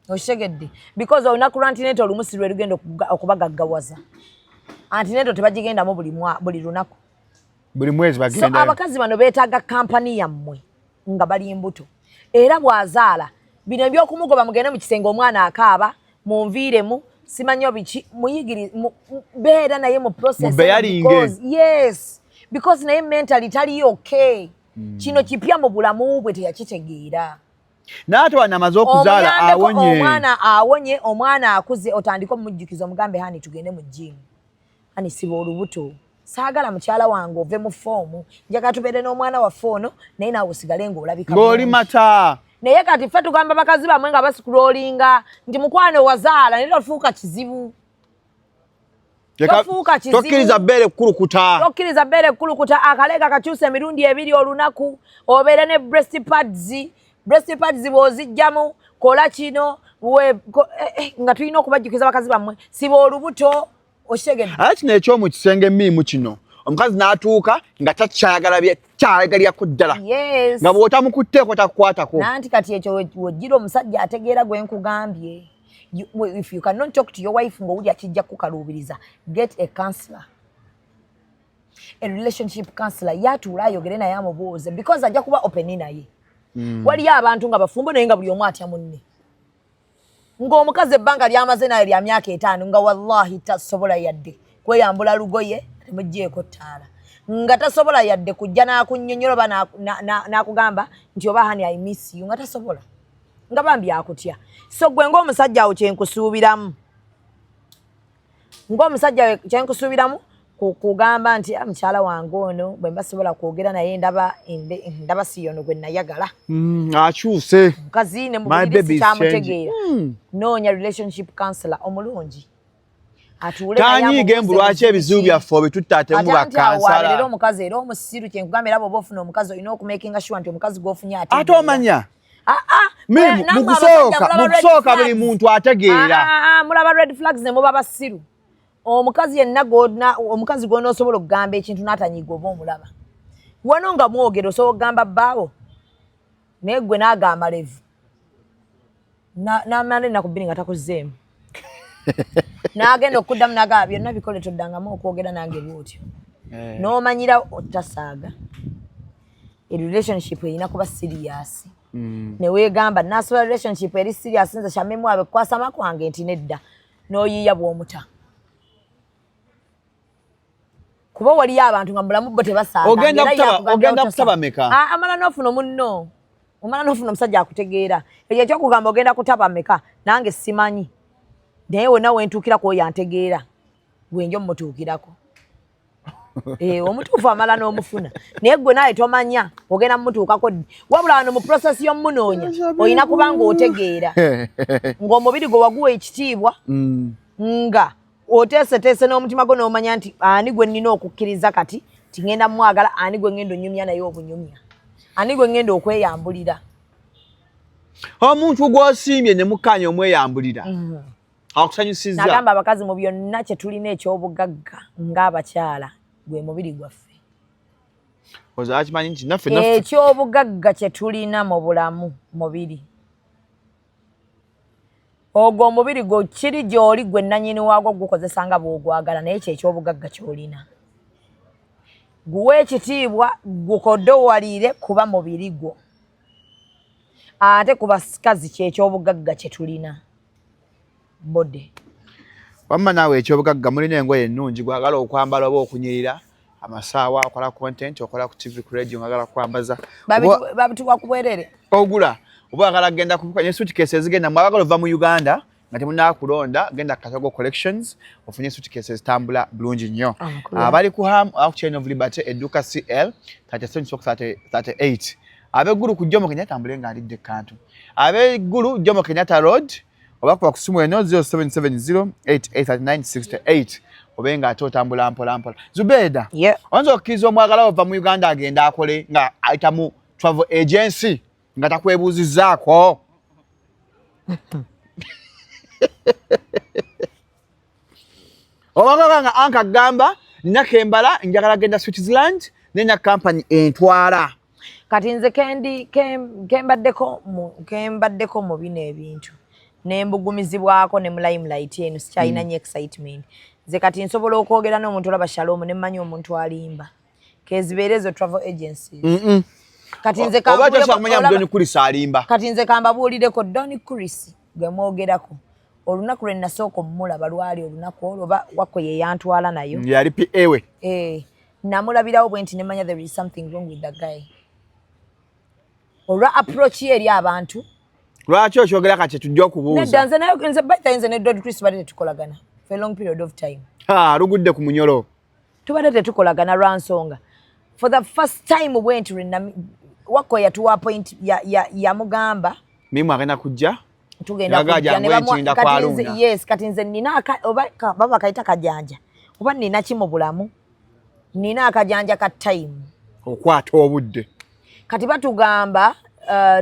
okitegedde? Because olunaku lwa antenatal olumu si lwe lugenda okubagaggawaza. Antenatal tebagigendamu buli lunaku. Buli mwezi. So bagenda. Abakazi bano beetaaga kampani yammwe nga bali mbuto, era bw'azaala bino ebyokumugoba, mugende mu kisenge, omwana akaaba, munviiremu, simanyi biki, muyigiri beera naye mu process. Mubeyaringe. Yes, because naye mentally tali okay. Kino kipya mu bulamu bwe, teyakitegeera. Naye ate wano amaze okuzaala. Omuyambeko. Awonye. Omwana awonye, omwana akuze, otandike omujjukiza, omugambe, "Honey, tugende mu gym. Honey, siba olubuto. Saagala mukyala wange ove mu form. Njagala tubeere n'omwana waffe ono, naye naawe osigale ng'olabika ng'oli bulungi." Mata. Naye kati ffe tugamba bakazi bamwe nga basikulolinga nti mukwano wazaala naye tofuuka kizibu. Tofuuka kizibu. Tokkiriza bbeere kukulukuta. Tokkiriza bbeere kukulukuta. Akaleega kakyusa emirundi ebiri olunaku, obeere ne breast pads. Breast pads bw'ozijjamu, kola kino nga tulina okubajjukiza bakazi bammwe, siba olubuto, okitegedde? Ate kino ekyomu kisenge emiimu kino, omukazi n'atuuka nga takyayagala kyayagalirako ddala, nga bw'otamukutteeko takukwatako. Nanti kati ekyo wojjira omusajja ategeera gwe nkugambye. If you cannot talk to your wife ng'owulira kijja kukaluubiriza, get a counselor, a relationship counselor, yatuula ayogere naye, amubuuze, because ajja kuba open naye. Waliyo abantu nga bafumbo naye nga buli omu atya munne, ng'omukazi ebbanga lyamaze naye lya myaka 5, nga wallahi tasobola yadde kweyambula lugoye temugjeeko ttaala, nga tasobola yadde kujja n'akunnyonnyola oba n'akugamba nti oba honey, I miss you, nga tasobola, nga bambi akutya. So gwe ng'omusajja awo kyenkusuubiramu, ng'omusajja kyenkusuubiramu kugamba nti, "Ah, mukyala wange ono bwe mba sobola kwogera naye, ndaba ndaba si yono gwe nayagala." Akyuse. Mukazi ne mubuliri sikyamutegeera. Noonya relationship counselor omulungi atuule naye. Tanyiige mbu lwaki ebizibu byaffe obitutta ate mu Ate anti awo wabeerera bakansala. Omukazi era omusiru, kyenkugamba, era bw'oba ofuna omukazi olina okumakinga sure nti omukazi gw'ofunye ate omanya Mirimu, mu kusooka buli muntu ategeera. Mulaba red flags ne muba basiru. Omukazi yenna gw'ona, omukazi gw'onoosobola okugamba ekintu n'atanyiiga, oba omulaba wano nga mwogera, osobola okugamba bbaawo, naye gwe n'aga amalevu n'amala ennaku 2 nga takuzzeemu, n'agenda okuddamu n'agamba byonna bikole, toddangamu okwogera nange bw'otyo. N'omanyira otasaaga. Relationship erina kuba serious. Neweegamba nasobola relationship eri serious, nze Shamimu abe kukwasama kwange nti nedda, n'oyiiya bw'omuta, kuba waliyo abantu nga mubulamu bo tebasaaga. Ogenda Era yakugambira ogenda otosa. kutaba meka? Ah, amala n'ofuna omunno, omala n'ofuna omusajja akutegeera. Ekyo ekyokugamba ogenda kutaba meka, nange simanyi, naye wonna wentuukira ku oyo antegeera, gwenja omutuukirako. Eh, omutuufu amala n'omufuna, naye gwe naye tomanya ogenda mumutuukako ddi. Wabula wano mu process y'omunoonya olina kuba ng'otegeera, ng'omubiri gwe waguwa ekitiibwa, nga oteeseteese n'omutima gwo, n'omanya nti ani gwe nnina okukkiriza kati ti ŋŋenda mwagala, ani gwe ŋŋenda onyumya naye obunyumya, ani gwe ŋŋenda okweyambulira. Omuntu gw'osiimye ne mukkaanya omweyambulira akusanyusizza. Nagamba abakazi mu byonna kye tulina eky'obugagga ng'abakyala gwe mubiri gwaffe. Oza akimanyi nti naffe naffe Eky'obugagga kye tulina mu bulamu mubiri. Ogwo omubiri gwo kiri gy'oli gwe nnannyini waagwo gukozesa nga bw'ogwagala, naye kye eky'obugagga ky'olina. Guwe ekitiibwa, gukodowalire kuba mubiri gwo. Ate ku bakazi kye eky'obugagga kye tulina. Body. Wamma naawe ekyobugagga mulina engoye ennungi, gwagala okwambala oba okunyirira amasaawa, okola content, okola ku TV, ku radio, ngagala kwambaza. Babituwa ku bwerere. Ogula oba oyagala kugenda kubuka ne suitcase ezigenda mu abagala ova mu Uganda nga temunakulonda, genda Katogo Collections ofunye suitcase ezitambula bulungi nnyo. Abali ku Ham ku Chain of Liberty edduuka CL 37 38. Ab'eggulu ku Jomo Kenyatta ambule ng'alidde kantu. Ab'eggulu Jomo Kenyatta Road oba kuba ku simu eno 0770 883968 obe nga ate otambula mpola mpola. Zubeda, oyinza okukkiriza omwagala ova mu Uganda agenda akole nga ayita mu travel agency nga takwebuuzizzaako? Obanga nga anka gamba nina kembala njagala genda Switzerland nenya company entwala. Kati nze kendi kembaddeko mu bino ebintu nembugumizibwako ne mu limelight eno sikyalina nnyo excitement. Nze kati nsobola okwogera n'omuntu olaba Shalom ne mmanyi omuntu alimba kezibeere ezo travel agencies. Kati nze oba tosobola kumanya Don Chris alimba. Kati nze kambabuulireko Don Chris gwe mwogerako, olunaku lwe nasooka omulaba lwali olunaku olwo oba wakko ye yantwala nayo. Yali PA we. Eh, namulabirawo bwe nti nemanya there is something wrong with the guy olwa approach ye eri abantu. Lwaki okyogera kati tujja okubuuza? Nedda, nze naye nze by the way, nze ne Don Chris badde tetukolagana for a long period of time. Ha, lugudde ku munyolo. Tubadde tetukolagana lwa nsonga for the first time bwe nti lwe wakko yatuwa point yamugamba Mimu agenda kujja. Tugenda Yaga kujja jangu ne bamuwa- entinda kati kwa nze- Luna. Yes, kati nze nina oba baba kayita kajanja oba nina ki mu bulamu, nina akajanja ka time. Okwata obudde. Kati batugamba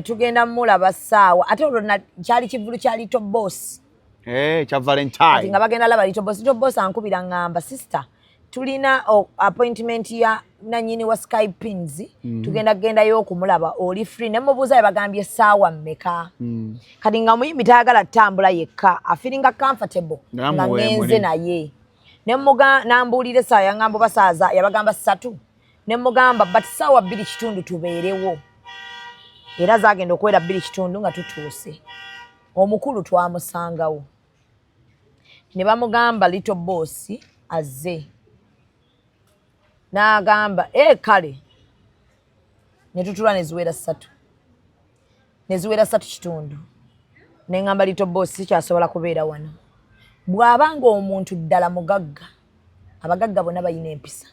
tugenda mulaba ssaawa, ate olwo kyali kivulu kya Little Boss. Eh, kya Kati Valentine. nga bagenda laba Little Boss. Little Boss ankubira ngamba, "Sister, tulina appointment ya nanyini wa Sky Pins, tugenda kugendayo okumulaba, oli free?" Ne mubuuza yabagambye essaawa mmeka. Kati nga muyimbi tayagala tutambula yekka, afeelinga comfortable nga Namuwe ngenze muli. naye. Ne nambuulira essaawa, yangamba oba saaza yabagamba 3, ne mugamba but 2:15 tubeerewo, era zagenda okuwera 2:15 nga tutuuse. Omukulu twamusangawo ne bamugamba Little Boss azze, n'agamba e kale, ne tutula ne ziwera 3, ne ziwera 3:15, ne ŋŋamba Little Boss sikyasobola kubeera wano. Bw'aba nga omuntu ddala mugagga, abagagga bonna balina empisa.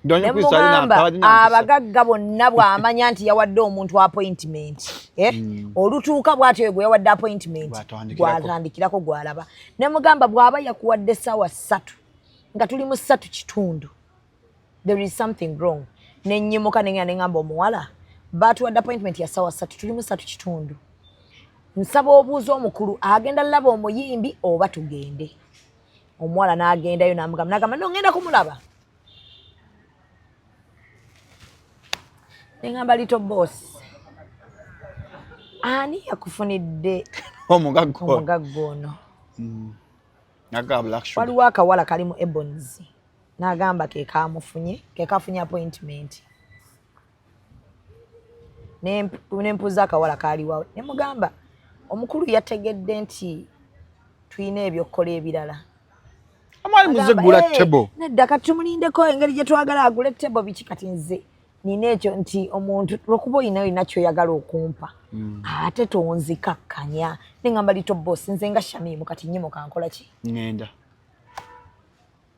Don Ne Chris alina mugamba abalina empisa. Abagagga bonna bw'amanya nti yawadde omuntu appointment, eh? Olutuuka bw'atyo gwe yawadde appointment Gw'atandikirako. Gw'atandikirako gw'alaba. Ne mugamba bw'aba yakuwadde 3:00 nga tuli mu 3:15, there is something wrong. Nenyimuka nengenda neŋŋamba omuwala, batuwadde appointment ya 3:00, tuli mu 3:15, nsaba obuuza omukulu agenda laba omuyimbi oba tugende. Omuwala n'agendayo n'amugamba, n'agamba no ngenda kumulaba. Neŋŋamba Little Boss, ani yakufunidde omugagga ono? Omugagga ono. Nagga Black Sugar. Waliwo akawala kali mu Ebons, n'agamba ke kamufunye, ke kafunye appointment. Nempuza akawala kaaliwawo ne mugamba omukulu yategedde nti tulina ebyokukola ebirala. Amwali muze gula Agamba, "Eh, table. Nedda, kati tumulindeko engeri gye twagala agule table biki." Kati nze nina ekyo nti omuntu lwokuba olina kyoyagala okumpa, ate tonzikakkanya. Neŋŋamba Little Boss, nze nga Shamimu kati nyimuka nkola ki? Ŋŋenda.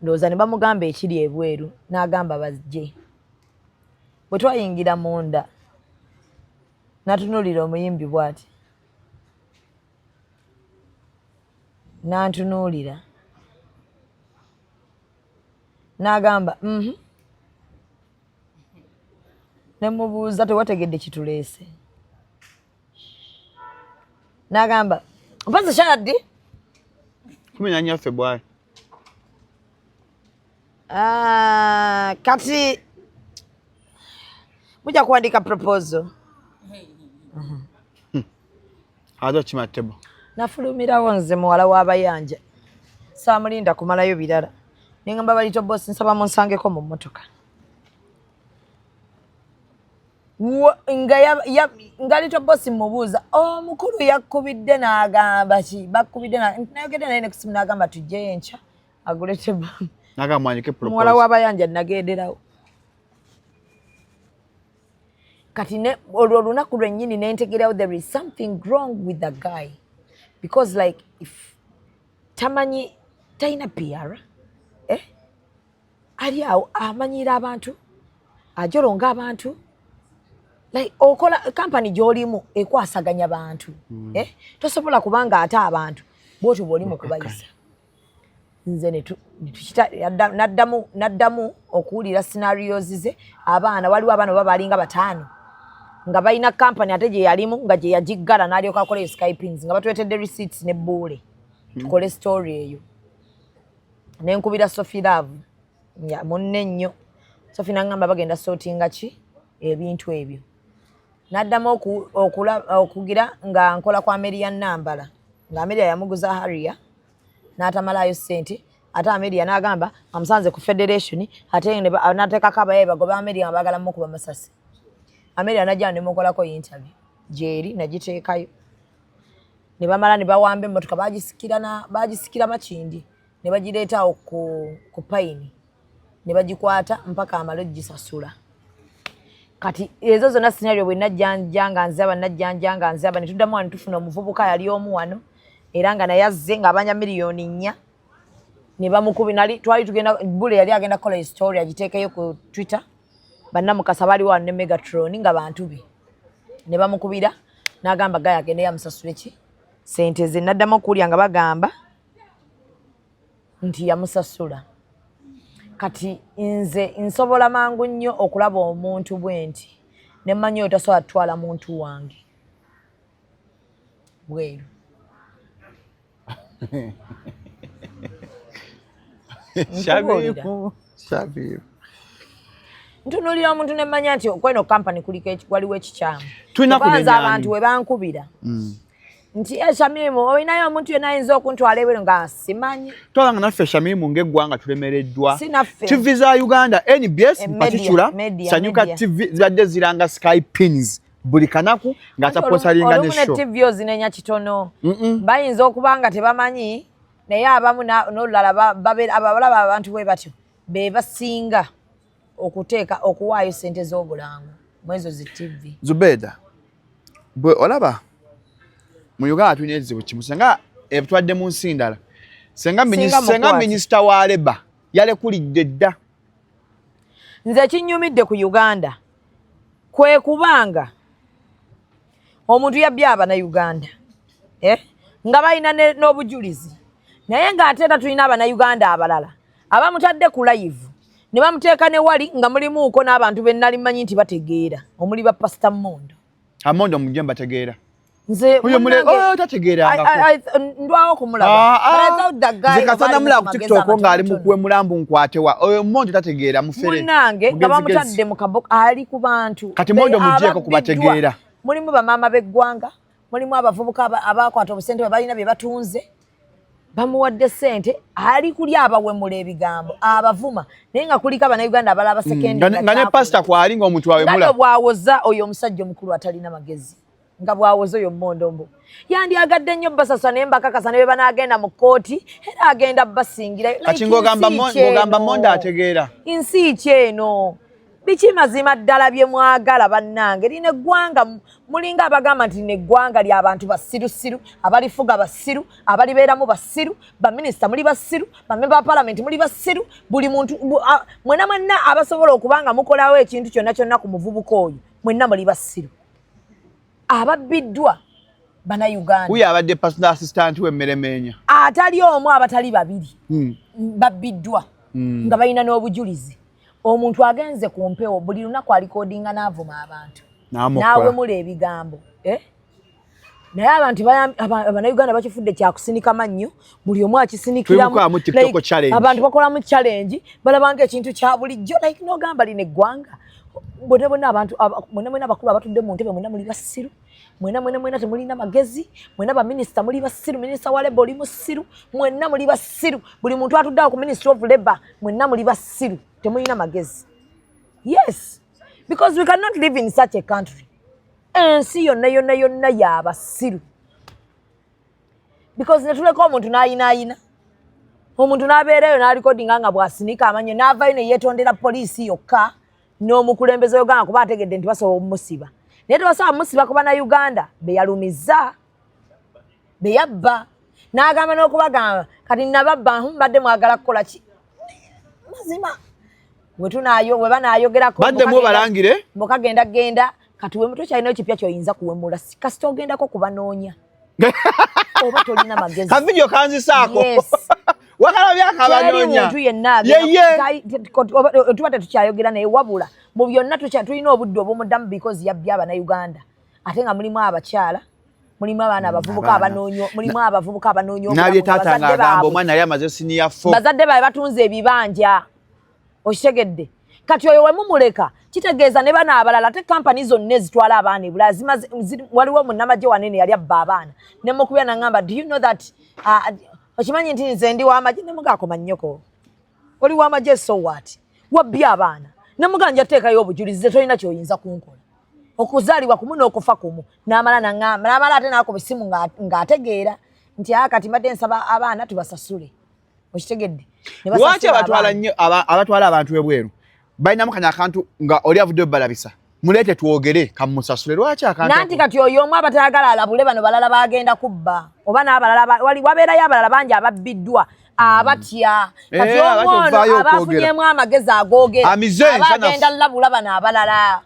Ndowooza ne bamugamba ekiri ebweru, n'agamba bajje. Bwe twayingira munda, n'atunuulira omuyimbi bw'ati, n'antunuulira, n'agamba Ne mubuuza, "Tewategedde kituleese?" N'agamba mpozi shanaddi 14 February. Ah, kati mujja kuwandiika proposal. Ate okima table. Nafulumirawo nze muwala w'abayanja, saamulinda kumalayo birala, nengamba balito bosi nsaba munsangeko mu mmotoka. Nga lito bosi mubuuza omukulu yakkubidde n'agamba ki, bakkubidde nayogedde naye nekusimu n'agamba tujjeyo enkya agule table. N'agamba mwandike proposal. Muwala w'abayanja nagenderawo. Kati ne olwo olunaku lwennyini nentegerawo there is something wrong with the guy, because like if tamanyi talina PR, eh? Ali awo amanyira abantu, ajolonga abantu, like okola kampani gy'olimu ekwasaganya bantu, eh? Tosobola kubanga ate abantu bwotyo bw'oli mu kubayisa. Nze netukita naddamu okuwulira scenarios ze abaana. Waliwo abaana oba balinga 5 nga balina kampani ate gye yalimu nga gye yagiggala n'alyoka akola eyo Skypins, nga batuleetedde receipts ne bbuule tukole story eyo. Nenkubira Sophie Love munne nnyo. Sophie n'aŋŋamba bagenda sortinga ki ebintu ebyo. N'addamu okugira nga nkola kwa Amelia Nambala, nga Amelia yamuguza Harrier n'atamalayo ssente, ate Amelia n'agamba amusanze ku federation, ate n'ateekako abayaye bagoba Amelia nga baagala mukuba masasi. Amelia n'ajja ne mukolako interview gyeri nagiteekayo, ne bamala ne bawamba emmotoka, bagisikira Makindi ne bagireeta awo ku payini ne bagikwata mpaka amale ogisasula. Kati ezo zonna scenario bwe najjanja nga nzaba, najjanja nga nzaba, ne tuddamu wano tufuna omuvubuka yali omu wano era nga naye azze ng'abanja 4 million ne bamukubi. Nali twali tugenda bule yali agenda kukola story agiteekeyo ku Twitter, bannamukasa baliwo wano ne Megatron nga bantu be, ne bamukubira n'agamba gaya agende yamusasule ki sente ze. Naddamu okuwulira nga bagamba nti yamusasula. Kati nze nsobola mangu nnyo okulaba omuntu bwe nti ne mmanyi oyo tasobola kutwala muntu wange bweru. Shabibu, Shabibu. Ntunuulira omuntu ne mmanya nti kweno kampani kuliko waliwo ekikyamu. Tulina Kubanza kunenya ani? Abantu we bankubira nti e Shamimu, olinayo omuntu yenna ayinza okuntwala ebweru, nga simanyi. Twalanga naffe Shamimu ng'eggwanga tulemereddwa. Si naffe. TV za Uganda, NBS Eh, mu particular, media, media, Sanyuka media. TV zibadde ziranga Sky Pins buli kanaku ng'ataposalinga ne Olumu ne show. TV ozinenya kitono, bayinza okuba nga tebamanyi, naye abamu n'olulala abalaba abantu bwe batyo be basinga okuteeka okuwaayo sente z'obulango mu ezo zi TV. Zubeda, bwe olaba mu Uganda tulina ekizibu kimu, senga ebitwadde mu nsi ndala, senga Singa senga mukwate. Minisita wa labour yalekulidde dda. Nze ekinyumidde ku Uganda kwe kubanga omuntu yabbye Abannayuganda, eh? Nga balina n'obujulizi, naye ng'ate era tulina Abannayuganda abalala abamutadde ku live ne bamuteeka ne wali nga mulimuuko n'abantu be nali mmanyi nti bategeera, omuli ba Pasita Mondo. Amondo mujje mbategeera. Nze Oyo munnange, oyo tategeerangako. Ndwawo okumulaba. Ah, But I ah. thought the guy Nze kasita oba ali namulaba mu ku magezi TikTok ng'ali mu amatonotono. kuwemulambu nkwatewa. Oyo Mondo tategeera, mufere. Munnange nga Mugezigezi. bamutadde mu kaboko ali ku bantu. Kati Mondo muggyeko Ababbiddwa. kubategeera. Mulimu bamaama b'eggwanga, mulimu abavubuka abakwata obusente bwe balina bye batunze, bamuwadde ssente, ali kulya abawemula ebigambo abavuma, naye nga kuliko Abannayuganda abalala basekendi. Nga ne pasita kwali ng'omuntu awemula. Nga bw'awoza oyo omusajja omukulu atalina magezi, nga bw'awoza oyo Mondo mbu yandyagadde nnyo basasa, naye mbakakasa ne bwe banaagenda mu kkooti era agenda basingira. Kati ng'ogamba Mondo ategeera? Nsi ki eno? Biki mazima ddala bye mwagala bannange? Lino eggwanga mulinga abagamba nti lino eggwanga ly'abantu basirusiru, abalifuga basiru, abalibeeramu basiru, baminisita muli basiru, bamemba ba palamenti muli basiru, buli muntu mwenna mwenna abasobola okuba nga mukolawo ekintu kyonna kyonna ku muvubuka oyo, mwenna muli basiru ababbiddwa Bannayuganda. Wuyo abadde personal assistant w'emmeremeenya. Atali omu, abatali babiri babbiddwa nga balina n'obujulizi. Omuntu agenze ku mpewo buli lunaku alikodinga n'avuma abantu N'amukola. n'awemula ebigambo, eh? Naye abantu Abannayuganda bakifudde kyakusinika mannyo, buli omu akisinikiramu. Tuli mu TikTok challenge. Abantu bakolamu challenge, balabanga ekintu kya bulijjo. Like nogamba lino eggwanga bonna bonna, abantu mwena mwena abakulu abatudde mu ntebe, mwena muli basiru, mwena mwena mwena temulina magezi, mwena baminisita muli basiru, minisita wa labour oli musiru, mwenna muli basiru, buli muntu atudde awo ku Ministry of Labour, mwenna muli basiru, temulina magezi. Yes, because we cannot live in such a country. Ensi yonna yonna yonna yabasiru, because netuleka omuntu n'ayinaayina, omuntu n'abeerayo n'alikodinga nga bw'asinika amannyo, n'avayo ne yeetondera poliisi yokka n'omukulembeze w'eggwanga, kuba ategedde nti basobola omumusiba, naye tebasobola mumusiba ku Bannayuganda be yalumizza, be yabba, n'agamba n'okubagamba kati nababba, mbadde mwagala kukola ki? Mazima wetunayo we banaayogerako. Baddemu obalangire. Mukagenda genda kati we muto kyalina ekipya kyoyinza kuwemula, kasita ogendako kubanoonya oba tolina magezi. Kavidiyo kanzisaako. Yes. Wakalabye Teri akabanoonya. muntu yenna Yeye. tuba tetukyayogera, naye wabula mu byonna tulina obudde obumuddamu, because yabbye Abannayuganda, ate nga mulimu abakyala, mulimu abaana abavubuka abaana. abanoonya, mulimu abavubuka abanoonya Nabye obulamu, taata bazadde ng'agamba baabwe. omwana yali amaze senior four. Bazadde baabwe batunze ebibanja, okitegedde? Kati oyo wemumuleka kitegeeza ne bano abalala, ate kampani zonna ezitwala abaana ebulaya waliwo munnamagye wanene yali abba abaana, nemukubya naŋŋamba, "Do you know that okimanyi nti nze ndi wamagye?" Nemugaakoma nnyoko, oli wamagye, so what? Wabbye abaana. Nemugaa nja teekayo obujulizi, ze tolina kyoyinza kunkola, okuzaalibwa kumu n'okufa kumu. N'amala naŋŋamba, n'amala ate n'akuba essimu ng'ategeera nti aa kati mbadde nsaba abaana tubasasule, okitegedde? Ne Lwaki basasula abatwala abaana. nnyo abatwala abantu ebweru balinamu kano akantu nga oli avuddeyo balabisa, muleete twogere kamusasule? Lwaki akantu Nanti ako? Kati oyo omu abatayagala alabule bano balala bagenda kubba, oba n'abalala wabeerayo abalala bangi ababbiddwa abatya. Kati Eh, omu abatya ono okuvaayo aba okwogera. afunyemu amagezi agoogera, Amize, aba nsanafu. agenda labula bano abalala.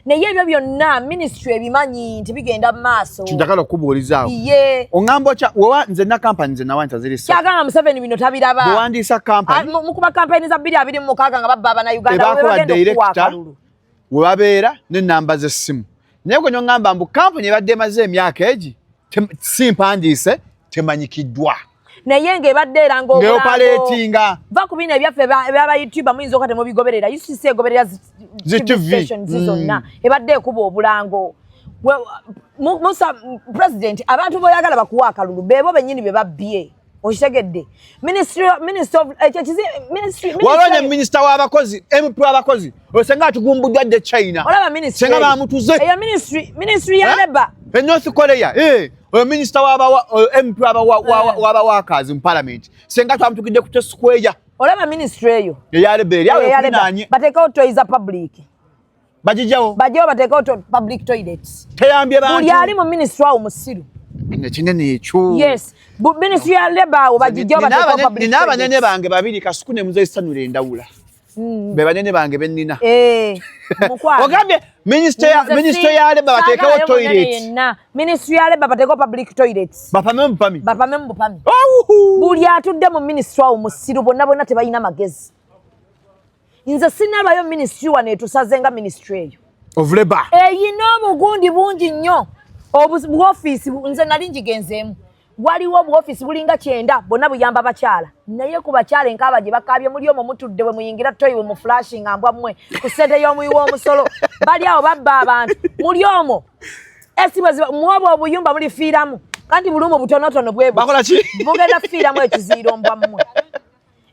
Naye ebyo byonna minisitule ebimanyi nti bigenda mu maaso. Kinjagala okubuulizaawo. Ye. Oŋŋamba otya wewa nze na kampani nze nawanisa ziri ssatu. Kyagamba Museveni bino tabiraba. Bwewandiisa kampani Ah, mukuba kampeyini za 2026 nga babba Abannayuganda, ebakola bagenda okuwa director akalulu. We babeera n'ennamba z'essimu, naye gwe noŋŋamba mbu kampani ebadde emaze emyaka egi si mpandiise, temanyikiddwa. Naye ng'ebadde eranga Ng'eoperatinga. Va ku bino ebyaffe ebyaba YouTuber, muyinza okuba temubigoberera. UCC egoberera Zi TV TV. stations zonna, ebadde ekuba obulango. Musa president, abantu boyagala bakuwa akalulu beebo bennyini be babbye, okitegedde? Minister of ekyo ministry Waliwo ne minisita w'abakozi, MP w'abakozi oyo senga atugumbuddwa dde China. Olaba ministry Senga eyo. bamutuze. Eyo ministry ya Eh? labour. E North Korea, eh, oyo minisita w'abawa, oyo MP w'abawakazi mu parliament, senga twamutukidde ku Square. Olaba ministry eyo. Eya labour eri awo Eya labour. ekulinaanye. Bateekewo toyi za public. Bagijjawo. Bajjewo, bateekewo public toilets. Teyambye bantu. Buli ali mu ministry awo musiru. Ekinene ekyo. Yes, ministry ya labour awo bagijjewo, bateekewo public Nina abanene toilets. bange babiri, Kasuku ne Muzeyi Sanula Endawula, be banene bange bennina. Eh, mukwano. Ogambye Nze minisitule ya labour bateekewo saagalayo munene toilet. yenna. Ministry ya labour bateekewo public toilets. Bapame mupami. Bapame mu bupami. Awuhu. Buli atudde mu ministry awo musiru, bonna bonna tebalina magezi. Nze sinabayo ministry wano etusaze nga ministry eyo. Of labour. Eyina obugundi bungi nnyo, buofiisi, nze nali ngigenzeemu, waliwo obuofiisi bulinga 90, bonna buyamba bakyala, naye ku bakyala enkaaba gye bakaabye, muli omwo mutudde we muyingira toyi we mu flushinga mbwa mmwe ku ssente y'omuwi w'omusolo. Bali awo babba abantu, muli omwo esi bwe ziba muobo obuyumba mulifiiramu kandi bulumu butonotono bwe buti. Bakola ki? Bugenda kufiiramu ekiziiro mbwa mmwe.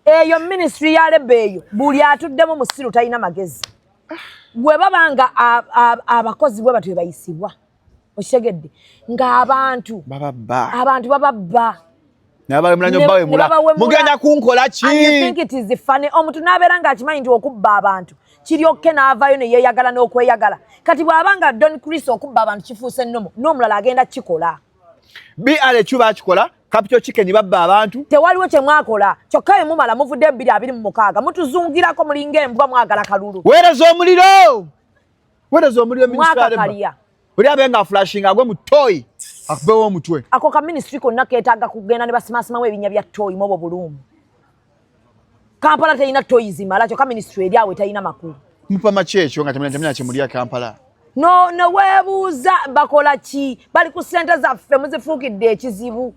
Eyo ministry ya labour eyo, buli atuddemu musiru, talina magezi. Bwe baba nga abakozi bwe batyo bayisibwa, okitegedde, ng'abantu Bababba. Abantu bababba. Nabawemula nnyo, bawemula. Ne babawemula. Mugenda kunkola ki? And you think it is funny? Omuntu n'abeera ng'akimanyi nti okubba abantu kiryokke, n'avaayo ne yeeyagala n'okweyagala. Kati bw'aba nga Don Chris okubba abantu kifuuse nnomo, n'omulala agenda kikola. BRQ bakikola, Capital Chicken babba abantu. Tewaliwo kye mwakola, kyokka bwe mumala muvudde 2026 mutuzungirako, mulinga embwa, mwagala kalulu. Weereza omuliro, weereza omuliro, minisita ya labour. Mwakakalya. Oli abe nga flushinga agwe mu toyi, akubewo omutwe. Ako ka ministry konna keetaaga kugenda ne basimasimamu ebinnya bya toyi mu obwo bulumu. Kampala terina toyi zimala, kyokka ministry eri awo etalina makulu. Mupama ki ekyo nga temulina kyemulya Kampala? No neweebuuza bakola ki, bali ku ssente zaffe, muzifuukidde ekizibu,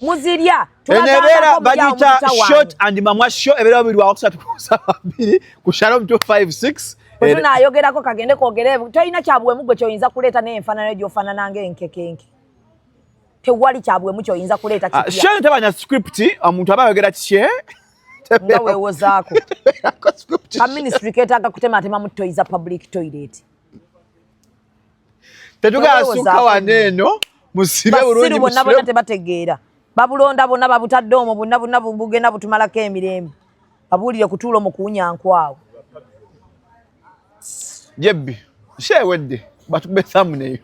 muzirya. Eno ebeera bagiyita Short and Mamwa Show, ebeera bubiri wakusatu kusaba bbiri ku Shalom 256. Bwetunayogerako kagende kogere, tolina kyabuwemu gwe kyoyinza kuleeta n'enfaanana gyofaanana ng'enkekenke. Tewali kyabuwemu kyoyinza kuleeta. Ah, kipya. Show tabanya script, omuntu aba ayogera kye. Nga weewozaako. Ka ministry keetaaga kutematema mu toyi za public toilet. Tetugasuka wano eno, musibe bulungi. Basiru bonna bonna tebategeera, babulonda bonna, babutadde omwo bonna bonna, bugenda butumalako emirembe. Babuulire kutuula omwo kuwunya nkwawo. Jebbi, show ewedde, batube thumbnail.